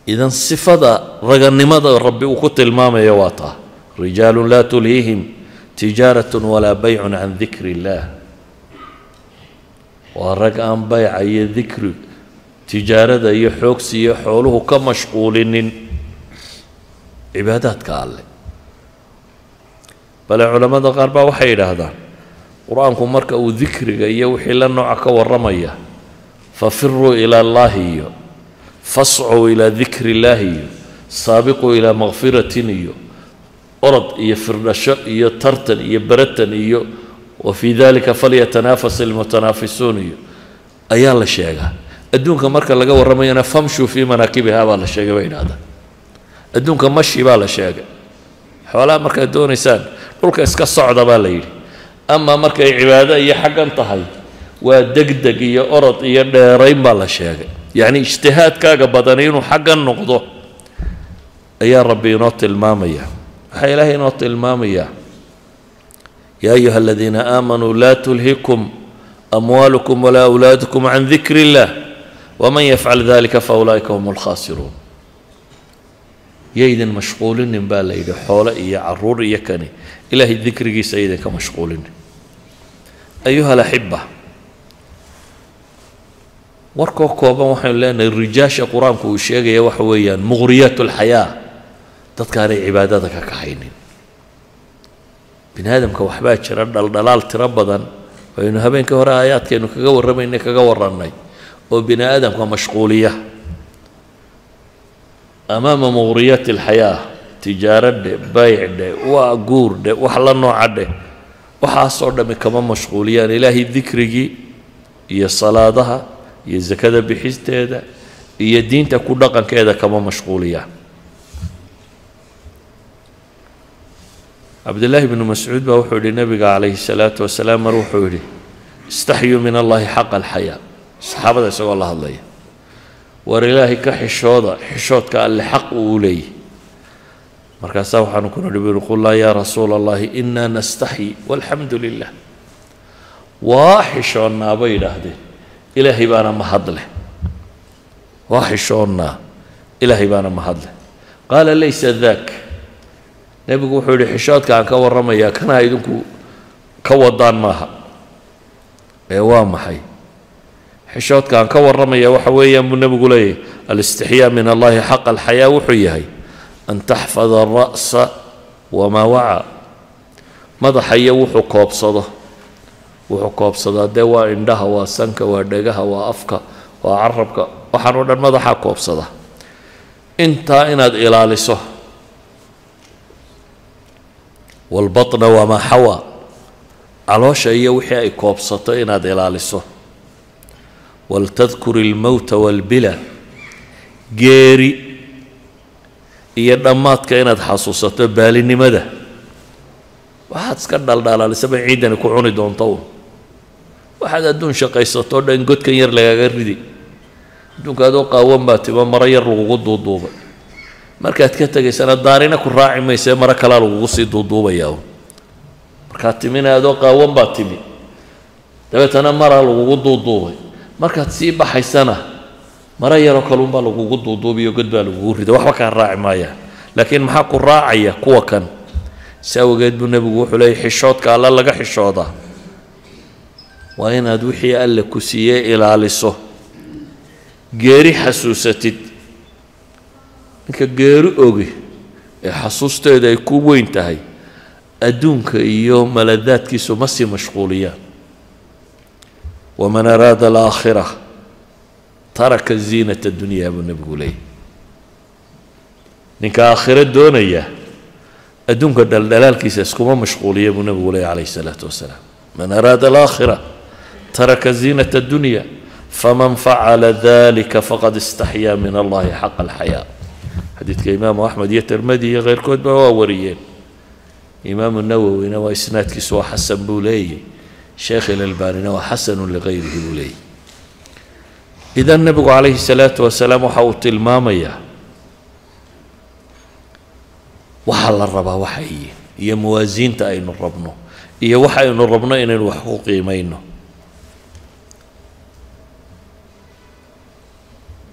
Idan sifada raganimada Rabbi uu ku tilmaamaya waa taa: rijaalun laa tulhiihim tijaaratun walaa baycun can dikri illaah. Waa rag aan bayca iyo dikri, tijaarada iyo xoogsi iyo xooluhu ka mashquulinin cibaadaadka Alle. Bale culammada qaar baa waxay yidhaahdaan, Qur-aanku marka uu dikriga iyo wixii la nooca ka warramaya, fafiruu ila Allaahi iyo fascuu ilaa dikri illaahi iyo saabiquu ilaa makfiratin iyo orod iyo firdhasho iyo tartan iyo beratan iyo wa fii dalika falyatanaafas ilmutanaafisuun iyo ayaa la sheegaa. Adduunka marka laga warramayana famshuu fii manaakibiha baa la sheegay, bay yidhahdaan. Adduunka mashi baa la sheegay, xoolaha markaad doonaysaan dhulka iska socda baa la yidhi. Ama markay cibaado iyo xaggan tahay, waa degdeg iyo orod iyo dheerayn baa la sheegay. Yacni ijtihaadkaaga badani inuu xaggan noqdo ayaa Rabbi inoo tilmaamaya. Waxaa Ilaahay inoo tilmaamayaa: yaa ayuha aladiina aamanuu laa tulhikum amwaalukum walaa awlaadukum can dikri illah waman yafcal dalika faulaa'ika hum alkhaasiruun. Yaydin mashquulinin baa la yidhi xoole iyo caruur iyo kani Ilaahay dikrigiisa idinka mashquulinin. Ayuha alaxiba, warkoo kooban waxaynu leenahay, rijaasha Qur-aanku uu sheegaya waxa weeyaan muqhriyaat alxayaa, dadkaanay cibaadada ka kaxaynin. Bini aadamka waxbaa jira dhaldhalaal tiro badan waynu habeenkii hore aayaadkaynu kaga warramaynay, kaga warrannay, oo bini aadamka mashquuliya. Amaama muqhriyaati alxayaa, tijaaro dhe, bayc dhe, waa guur dhe, wax la nooca dheh, waxaasoo dhammi kama mashquuliyaan Ilaahay dikrigii iyo salaadaha iyo sakada bixisteeda iyo diinta ku dhaqankeeda kama mashquuliyaan. Cabdillaahi bnu Mascuud baa wuxuu yihi, Nebiga calayhi salaatu wasalaam mar wuxuu yidhi: istaxyuu min Allahi xaqa alxayaa. Saxaabada isagoo la hadlaya: war Ilaahay ka xishooda xishoodka Alle xaq uu u leeyahy. Markaasaa waxaanu ku nidhi bui: qulnaa yaa rasuula Allahi inaa nastaxyi walxamdu lilah. Waa xishoonnaa bay yidhaahdeen, Ilaahay baana mahadleh. Waa xishoonnaa, Ilaahay baana mahadleh. Qaala laysa daak. Nebigu wuxuu yidhi: xishoodka aan ka warramayaa kanaa idinku ka wadaan maaha, ee waa maxay xishoodka aan ka warramaya? Waxa weeyaan buu nebigu leeyahy, alistixyaa min Allahi xaqa alxayaa wuxuu yahay an taxfada ara'sa wamaa wacaa, madaxa iyo wuxuu koobsado. Wuxuu koobsadaa dee waa indhaha, waa sanka, waa dhegaha, waa afka, waa carabka, waxaan oo dhan madaxaa koobsada. Intaa inaad ilaaliso. Walbatna wamaa xawaa, caloosha iyo wixii ay koobsato inaad ilaaliso. Waltadkur ilmowta walbila, geeri iyo dhammaadka inaad xasuusato, baalinimada. Waxaad iska dhaldhalaalisaba ciidani ku cuni doonto un. Waxaad adduun shaqaysato dhan godkan yar lagaaga ridi. Adduunka adoo qaawan baa timo, maro yar lagugu duuduubay. Markaad ka tegaysana daarina ku raaci maysae, maro kalaa lagugu sii duuduubayaa un. Markaad timina adoo qaawan baa timi, dabeetana maraa lagugu duuduubay. Markaad sii baxaysana maro yaroo kaluunbaa lagugu duuduubiyo, god baa lagugu rida, waxba kaa raaci maayaan. Laakiin maxaa ku raacaya? Kuwa kan. Si awgeed buu nebigu wuxuu leeyay, xishoodka Alle laga xishoodaa waa inaad wixii Alle ku siiyey ilaaliso, geeri xasuusatid. Ninka geeri ogi ee xasuusteeda ay ku weyn tahay, adduunka iyo maladaadkiisu ma sii mashquuliyaan. Waman araada alaakhira taraka ziinata dunya buu nebigu leeyay. Ninka aakhiro doonaya adduunka dhaldhalaalkiisa iskuma mashquuliya buu nebigu leeyay calayhi salaatu wasalaam. Man araada alaakhira taraka ziinata dunya, faman facala dalika faqad istaxyaa min Allahi xaqa alxayaa. Xadiidka Imaamu Axmed iyo Tirmidi iyo keyrkood ba waa wariyeen. Imaamu Nawowina waa isnaadkiisu waa xasan buu leeyahy, Sheekh Ilalbanina waa xasanu ligayrihi buu leeyahy. Idan nebigu calayhi salaatu wasalaam waxa uu tilmaamayaa waxaa la rabaa waxa yihiin iyo muwaasiinta aynu rabno iyo waxa aynu rabno inaynu wax ku qiimayno.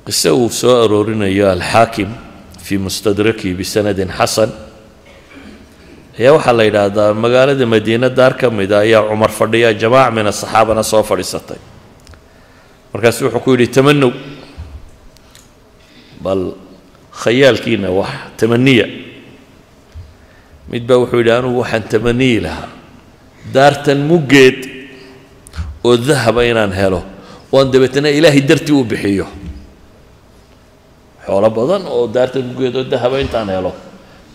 Qiso uu soo aroorinayo Alxaakim fii mustadrakihi bisanadin xasan ayaa waxaa la yidhaahdaa, magaalada Madiine daar ka mida ayaa Cumar fadhiya, jamaaca min asaxaabana soo fadhiisatay. Markaasu wuxuu ku yidhi: "Tamanow, bal khayaalkiina wax tamaniya." Mid baa wuxuu yidhi: "Anugu waxaan tamaniyi lahaa daartan muggeed oo dahaba inaan helo, oan dabeetana Ilaahay dartii u bixiyo xoolo badan oo daartan muggeed oo dahaba intaan helo,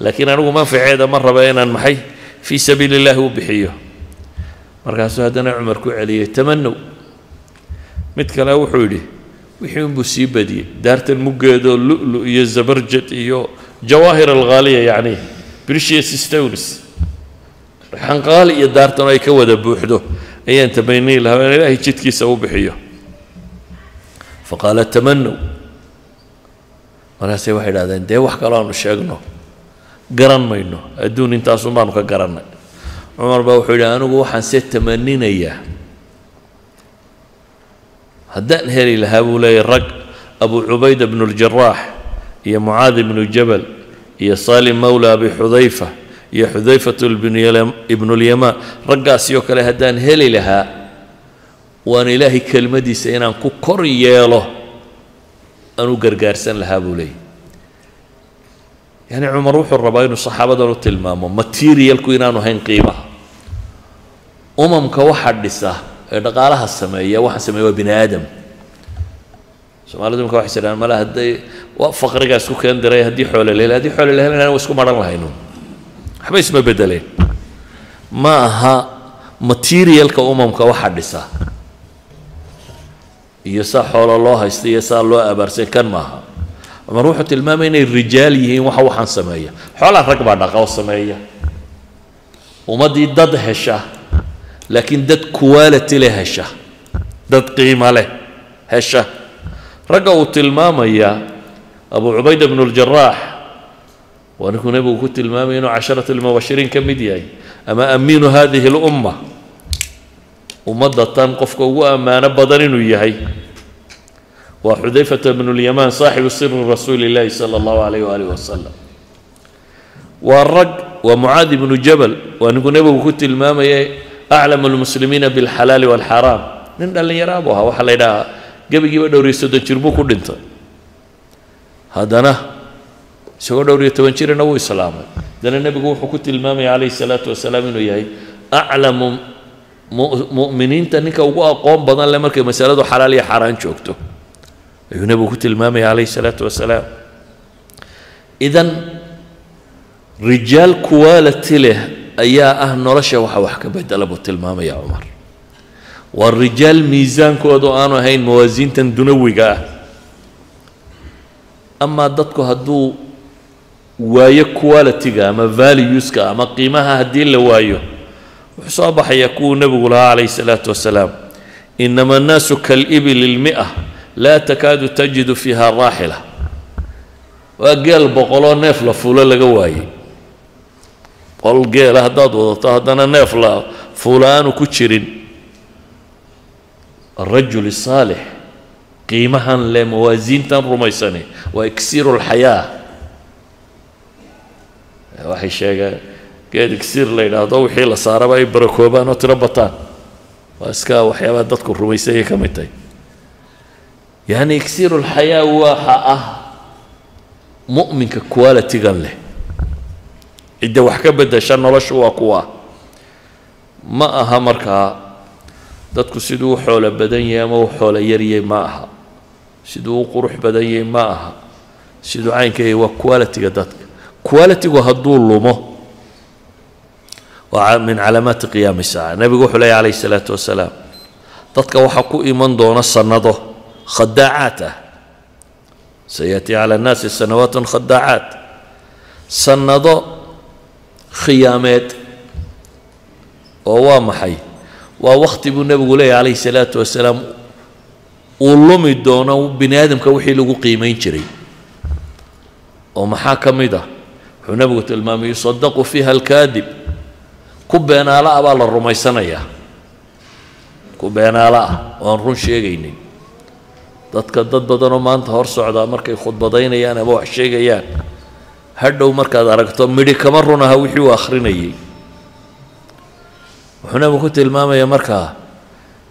laakiin anigu manfaceeda ma raba, inaan maxay fii sabiili illahi u bixiyo." Markaasuu haddana Cumar ku celiyey: "Tamanow." Mid kale wuxuu yidhi, wixii unbuu sii badiyey, daartan muggeedoo lu'lu iyo zabarjad iyo jawaahir alghaaliya, yacni precious stones, dhagxan qaali iyo daartan ay ka wada buuxdo ayaan tamaniyi lahaa in Ilaahay jidkiisa u bixiyo. Faqaala: "Tamanow." Markaasay waxay idhahdeen: "Dee wax kaloo aanu sheegno garan mayno, adduun intaasun baanu ka garannay." Cumar baa wuxuu yidhi: "Anigu waxaan se tamaninayaa haddaan heli lahaa," buu leeyay, "rag Abu Cubayda bnu Ljaraax iyo Mucaad ibnu Jabal iyo Salim mawla Abi Xudayfa iyo Xudayfatu ibnulyamaan, raggaasi oo kale haddaan heli lahaa, waan Ilaahay kelmadiisa inaan ku kor yeelo aan u gargaarsan lahaa," buu leeyay. Yani Cumar wuxuu rabaa inuu saxaabadan u tilmaamo materialku inaanu hayn qiimaha. Umamka waxa dhisa ee dhaqaalaha sameeya, waxaa sameeya waa bini aadam. Soomaalidu imika waxay tidhahaan, male hadday waa faqrigaa isku keen diray, haddii xoole la heli, haddii xoole la helinana wa isku maran lahaynu, waxba isma bedeleen. Ma aha materialka umamka waxa dhisa iyo saa xoolo loo haysta iyo saa loo abaarsay kan maaha. Cumar wuxuu tilmaamay inay rijaal yihiin waxa waxaan sameeya. Xoolaa rag baa dhaqa oo sameeya. Ummaddii dad hesha, laakiin dad quality leh hesha, dad qiimo leh hesha. Ragga uu tilmaamaya, Abu Cubayda bnu Ljaraax waa ninkuu Nebigu ku tilmaamaya inuu casharat almubashiriin ka mid yahay, ama amiinu hadihi alumma, ummadda tan qofka ugu ammaano badan inuu yahay. Waa Xudayfata bnu Lyamaan, saaxibu siri rasuuli illahi sala allahu alayh waalih wasalam. Waa rag, waa Mucaad ibnu Jabal, waa ninkuu Nebigu ku tilmaamayay aclamu lmuslimiina bilxalaali walxaraam. Nin dhallinyaraa buu ahaa, waxaa la yidhahaa gebigiiba 35 jir buu ku dhintay. Haddana isagoo 14 jirina wuu islaamay. Haddana Nebigu wuxuu ku tilmaamaya calayhi salaatu wasalaam inuu yahay aclamu mu'miniinta, ninka ugu aqoon badan leh markay masaladu xalaal iyo xaaraan joogto ayuu Nebigu ku tilmaamaya calayhi salaatu wasalaam. Idan rijaal quality leh ayaa ah nolosha waxa wax ka bedela buu tilmaamaya Cumar. Waa rijaal miisaankoodu aanu ahayn mawaasiintan dunawiga ah. Amaa dadku hadduu waayo quality-ga ama valueska ama qiimaha, haddii la waayo, wuxuu soo baxayaa kuwuu Nebigu lahaa calayhi salaatu wasalaam: "Inama annaasu kalibili lmi'a, laa takaadu tajidu fiiha raaxila." Waa geel 100oo neef la fuulo laga waayey. 100 geela haddaad wadato, haddana neef la fuulo aanu ku jirin. Arajul saalix qiimahan leh, mawaasiintan rumaysani, waa iksiiru lxayaa. Waxay sheegeen geed iksiir la yidhaahdo, wixii la saaraba ay barakoobaan oo tiro bataan. Waa iska waxyaabaha dadku rumaysanyay ka mid tahay. Yani iksiiru lxayaa waxa ah mu'minka quality-gan leh. Cidda wax ka beddesha noloshu waa kuwa. Ma aha markaa dadku siduu u xoolo badan yahay ama u xoolo yaryay, ma aha siduu u qurux badan yahay, ma aha siduu caynka yahay. Waa quality-ga dadka. Quality-gu hadduu lumo waa min calaamaati qiyaami saaca. Nebigu wuxuu leeyahy calayhi salaatu wasalaam, dadka waxaa ku iman doona sannado khadaacaat ah. Sayaati cala annaasi sanawaatun khadaacaat, sannado khiyaameed. Oo waa maxay? Waa wakti buu Nebigu leeyahy calayhi salaatu wasalaam uu lumi doono bini aadamka wixii lagu qiimayn jiray. Oo maxaa ka mid ah? Wuxuu Nebigu tilmaamay: yusadaqu fiiha alkaadib, ku beenaala ah baa la rumaysanayaa, ku beenaalo ah oo aan run sheegaynin. Dadka dad badanoo maanta hor socdaa markay khudbadaynayaan ama wax sheegayaan, hadhow markaad aragto midhi kama run aha wixii uu akhrinayay. Wuxuu nabigu ku tilmaamayaa markaa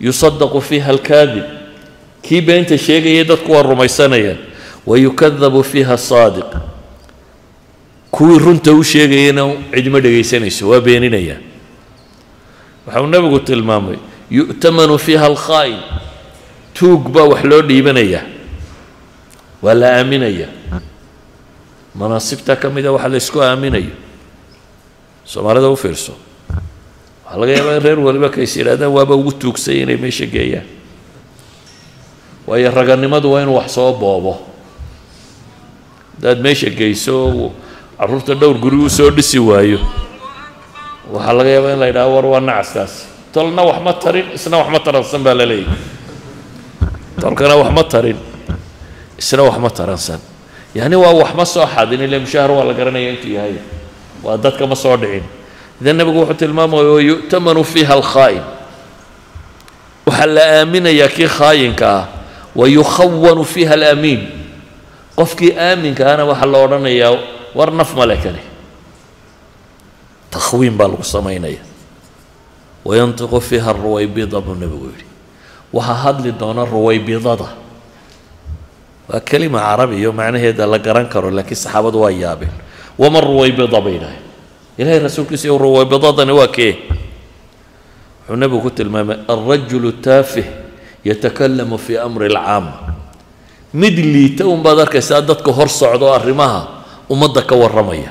yusadaqu fiiha alkaadib, kii beenta sheegayay dadku waa rumaysanayaan, wayukadabu fiiha asaadiq, kuwii runta u sheegayana cidima dhegaysanayso, waa beeninayaan. Waxau nabigu tilmaamay yu'tamanu fiiha alkhaa'in, tuug baa wax loo dhiibanayaa, waa la aaminaya. Manaasibta ka mida waxa la isku aaminayo. Soomaalida u fiirso, waxaa laga yaabaa in reer waliba kays yidhahdaan waaba ugu tuugsay inay meesha geeyaan, waayo raganimadu waa inuu wax soo boobo. Haddaad meesha geyso carruurta dhowr guri u soo dhisi waayo, waxaa laga yaabaa in la yidhaha war waa nacaskaasi, tolna wax ma tarin isna wax ma taransan baa la leeyahy. Tolkana wax ma tarin isna wax ma taransan, yacni waa wax ma soo xadin, ile mushaahar waa la garanaya intuu yahay, waa dadka ma soo dhicin. Idan nebigu wuxuu tilmaamaya wayu'tamanu fiiha alkhaa'in, waxaa la aaminayaa kii khaayinka ah, wayukhawanu fiiha alamiin, qofkii aaminka ahna waxaa la odhanayaa war naf male kani, takhwiin baa lagu samaynaya. Wayantiqu fiiha aruwaybida buu nebigu yidhi, waxaa hadli doona ruwaybidada. Waa kelima carabiyo macnaheeda la garan karo, laakiin saxaabadu waa yaabeen. Wama ruwaybida bay yidhaaheen, ilahay rasuulkiisa iyo ruwaybidadani waa kee? Wuxuu nebigu ku tilmaamay alrajulu taafih yatakalamu fii amri alcaama, mid liita unbaad arkaysaa dadka hor socda oo arrimaha ummadda ka warramaya,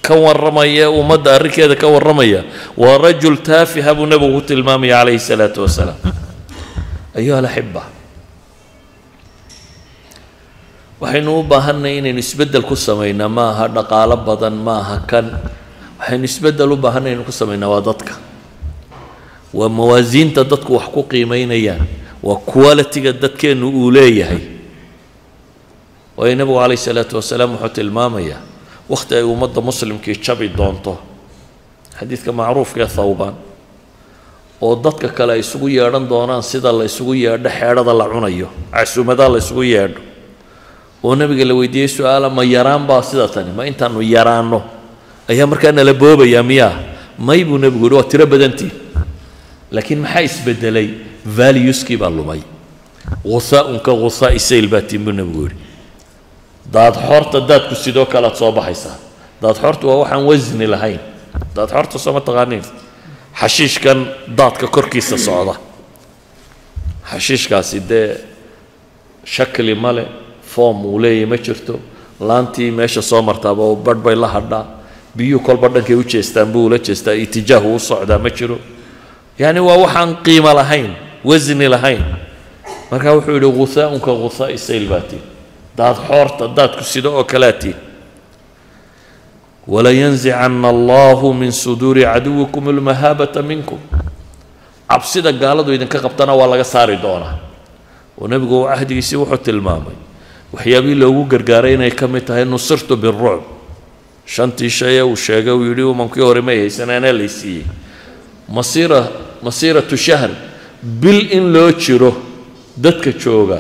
ka warramaya ummadda arrinkeeda ka warramaya, waa rajul taafiha buu nebigu ku tilmaamaya calayhi salaatu wasalaam. Ayuha alaxiba, waxaynu u baahanay inaynu isbeddel ku samaynaa, ma aha dhaqaalo badan, ma aha kan waxaynu isbeddel u baahanay inaynu ku samaynaa waa dadka, waa mawaasiinta dadku wax ku qiimeynayaan, waa quality-ga dadkeennu uu leeyahay. Waayo nebigu calayhi salaatu wasalaam wuxuu tilmaamayaa wakhti ay ummadda muslimkii jabi doonto, xadiidka macruufka ee Thawbaan, oo dadka kale ay isugu yeedhan doonaan sida la isugu yeedho xeedhada la cunayo, casuumadaha la isugu yeedho, oo nebiga la weydiiyey su-aala, ma yaraan baa sida tani, ma intaanu yaraanno ayaa markaa nala boobayaa miyaa? May buu nebigu yihi, waa tiro badantiin, laakiin maxaa isbedelay? Valueskii baa lumay. Ghusaa'un ka ghusaa'i sayl baa tiin buu nebigu yidhi, daadxoorta daadku sidoo kale aad soo baxaysaa. Daadxoortu waa waxaan wasni lahayn. Daadxoorta soo ma taqaaniin? Xashiishkan daadka korkiisa socda, xashiishkaasi dee shakli male, form uu leeyahy ma jirto, laantii meesha soo martaaba badh bay la hadhaa, biyuhu kolba dhankay u jeestaan buu ula jeestaa, itijaahu u socdaa ma jiro, yacni waa waxaan qiimo lahayn, wasni lahayn. Marka wuxuu yidhi ghusaa'un ka ghusaa'i sayl baa tiin, daadxoorta daadku sida oo kalea tiin. Walayanzicana allahu min suduuri caduwikum almahaabata minkum, cabsida gaaladu idinka qabtana waa laga saari doonaa. Oo nebigu cahdigiisii wuxuu tilmaamay waxyaabihii loogu gargaaray inay ka mid tahay nusirtu birucb, shantii shay ee uu sheegay, uu yidhi umankii hore may haysan anaa lay siiyey. Masiira masiiratu shahr, bil in loo jiro dadka jooga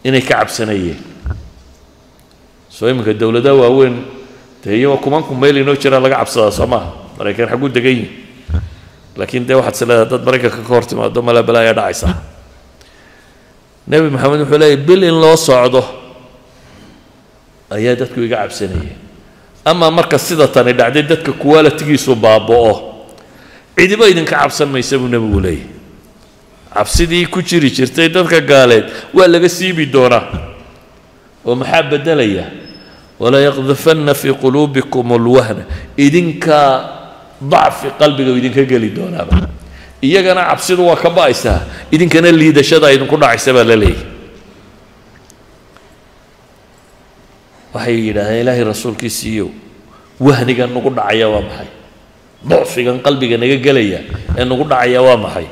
inay ka cabsanayeen. Soo iminka dowladaha waaweyn dee iyagoo kumanku mayl inoo jiraa laga cabsadaa, soo maaha? Maraykan xagguu degan yihin, laakiin dee waxaad is leedahay dad Maraykanka ka hor timaado mala balaayaa dhacaysaa. Nebi Maxamed wuxuu leeyahy bil in loo socdo ayaa dadku iga cabsanayeen. Amaa marka sida tani dhacday dadka qualitigiisu baaba'o, cidiba idinka cabsan maysa buu nebigu leeyahy. Cabsidii ku jiri jirtay dadka gaaleed waa laga siibi doonaa, oo maxaa beddelaya? Walayaqdifanna fii quluubikum alwahna, idinkaa dacfi qalbiga idinka geli doonaaba, iyagana cabsidu waa ka ba'aysaa, idinkana liidashada idinku dhacaysa baa la leeyahy. Waxay yidhaahdeen ilaahay rasuulkiisiiyo, wahnigan nagu dhacaya waa maxay? Ducfigan qalbiga naga gelaya ee nagu dhacaya waa maxay?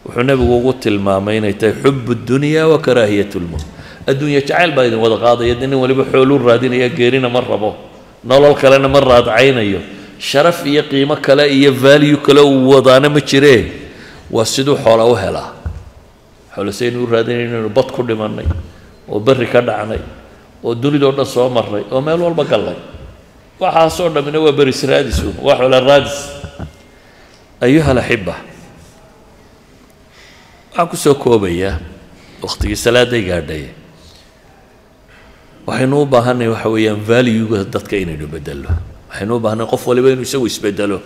Wuxuu nebigu ugu tilmaamay inay tahay xub dunya wa karaahiyat lmowt. Adduunya jacayl baa idin wada qaadaya, dee nin waliba xooluu raadinaya, geerina ma rabo, nolol kalena ma raadcaynayo, sharaf iyo qiimo kale iyo value kale uu wadaana ma jiree, waa siduu xoola u helaa. Xoolo saynu u raadinayno inaynu bad ku dhimannay oo berri ka dhacnay oo dunidoo dhan soo marray oo meel walba gallay. Waxaasoo dhammina waa beris raadis uun, waa xoolo raadis. Ayuha alaxiba, waxaan ku soo koobayaa, wakhtigii salaaday gaadhay, waxaynu u baahanay waxa weeyaan valuega dadka inaynu bedello. Waxaynu u baahanay qof waliba inuu isagu isbedelo.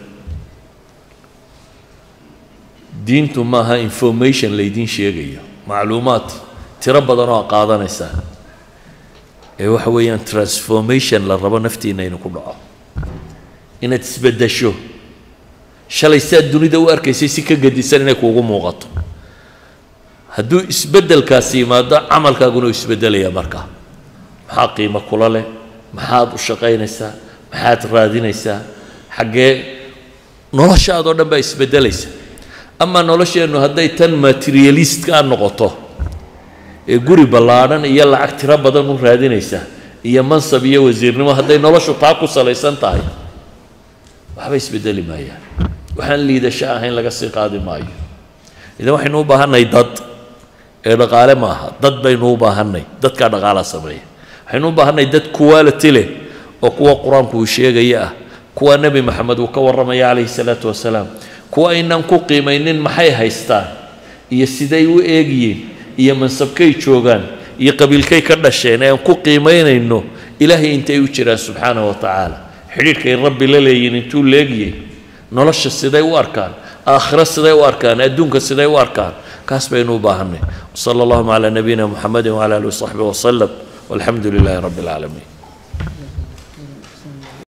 Diintu maaha information laydiin sheegayo, macluumaad tiro badan oo qaadanaysaa, ee waxa weeyaan transformation la rabo naftiina inuu ku dhaco, inaad isbeddesho. Shalay siaad dunida u arkaysay si ka gedisan inay kuugu muuqato. Hadduu isbeddelkaasi yimaado, camalkaaguna uu isbeddelaya. Markaa maxaa qiimo kula leh? Maxaad u shaqaynaysaa? Maxaad raadinaysaa? Xaggee noloshaadoo dhan baa isbeddelaysa. Amaa nolosheennu hadday tan materialistka noqoto ee guri ballaadhan iyo lacag tiro badan u raadinaysa iyo mansab iyo wasiirnimo, hadday noloshu taa ku salaysan tahay, waxba isbedeli maayaan, waxaan liidasho ahayn laga sii qaadi maayo. Idan waxaynu u baahannahay dad ee dhaqaale maaha, dad baynu u baahanay. Dadkaa dhaqaalaa sameeya. Waxaynu u baahannahay dad quality leh oo kuwa Qur-aanku uu sheegaya ah, kuwa Nebi Maxamed uu ka warramaya calayhi salaatu wasalaam, kuwa aynaan ku qiimaynin maxay haystaan iyo siday u eegyiin iyo mansabkay joogaan iyo qabiilkay ka dhasheen, ee aan ku qiimaynayno Ilaahay intay u jiraan subxaanahu wa tacaala, xidhiidhkay Rabbi la leeyihin intuu leegiyey, nolosha siday u arkaan, aakhiro siday u arkaan, adduunka siday u arkaan. Kaas baynu u baahanay. Wsala allahuma calaa nabiyina Muxamedi wcala alihi wasaxbihi wasalam, walxamdu lilaahi rabbi alcaalamiin.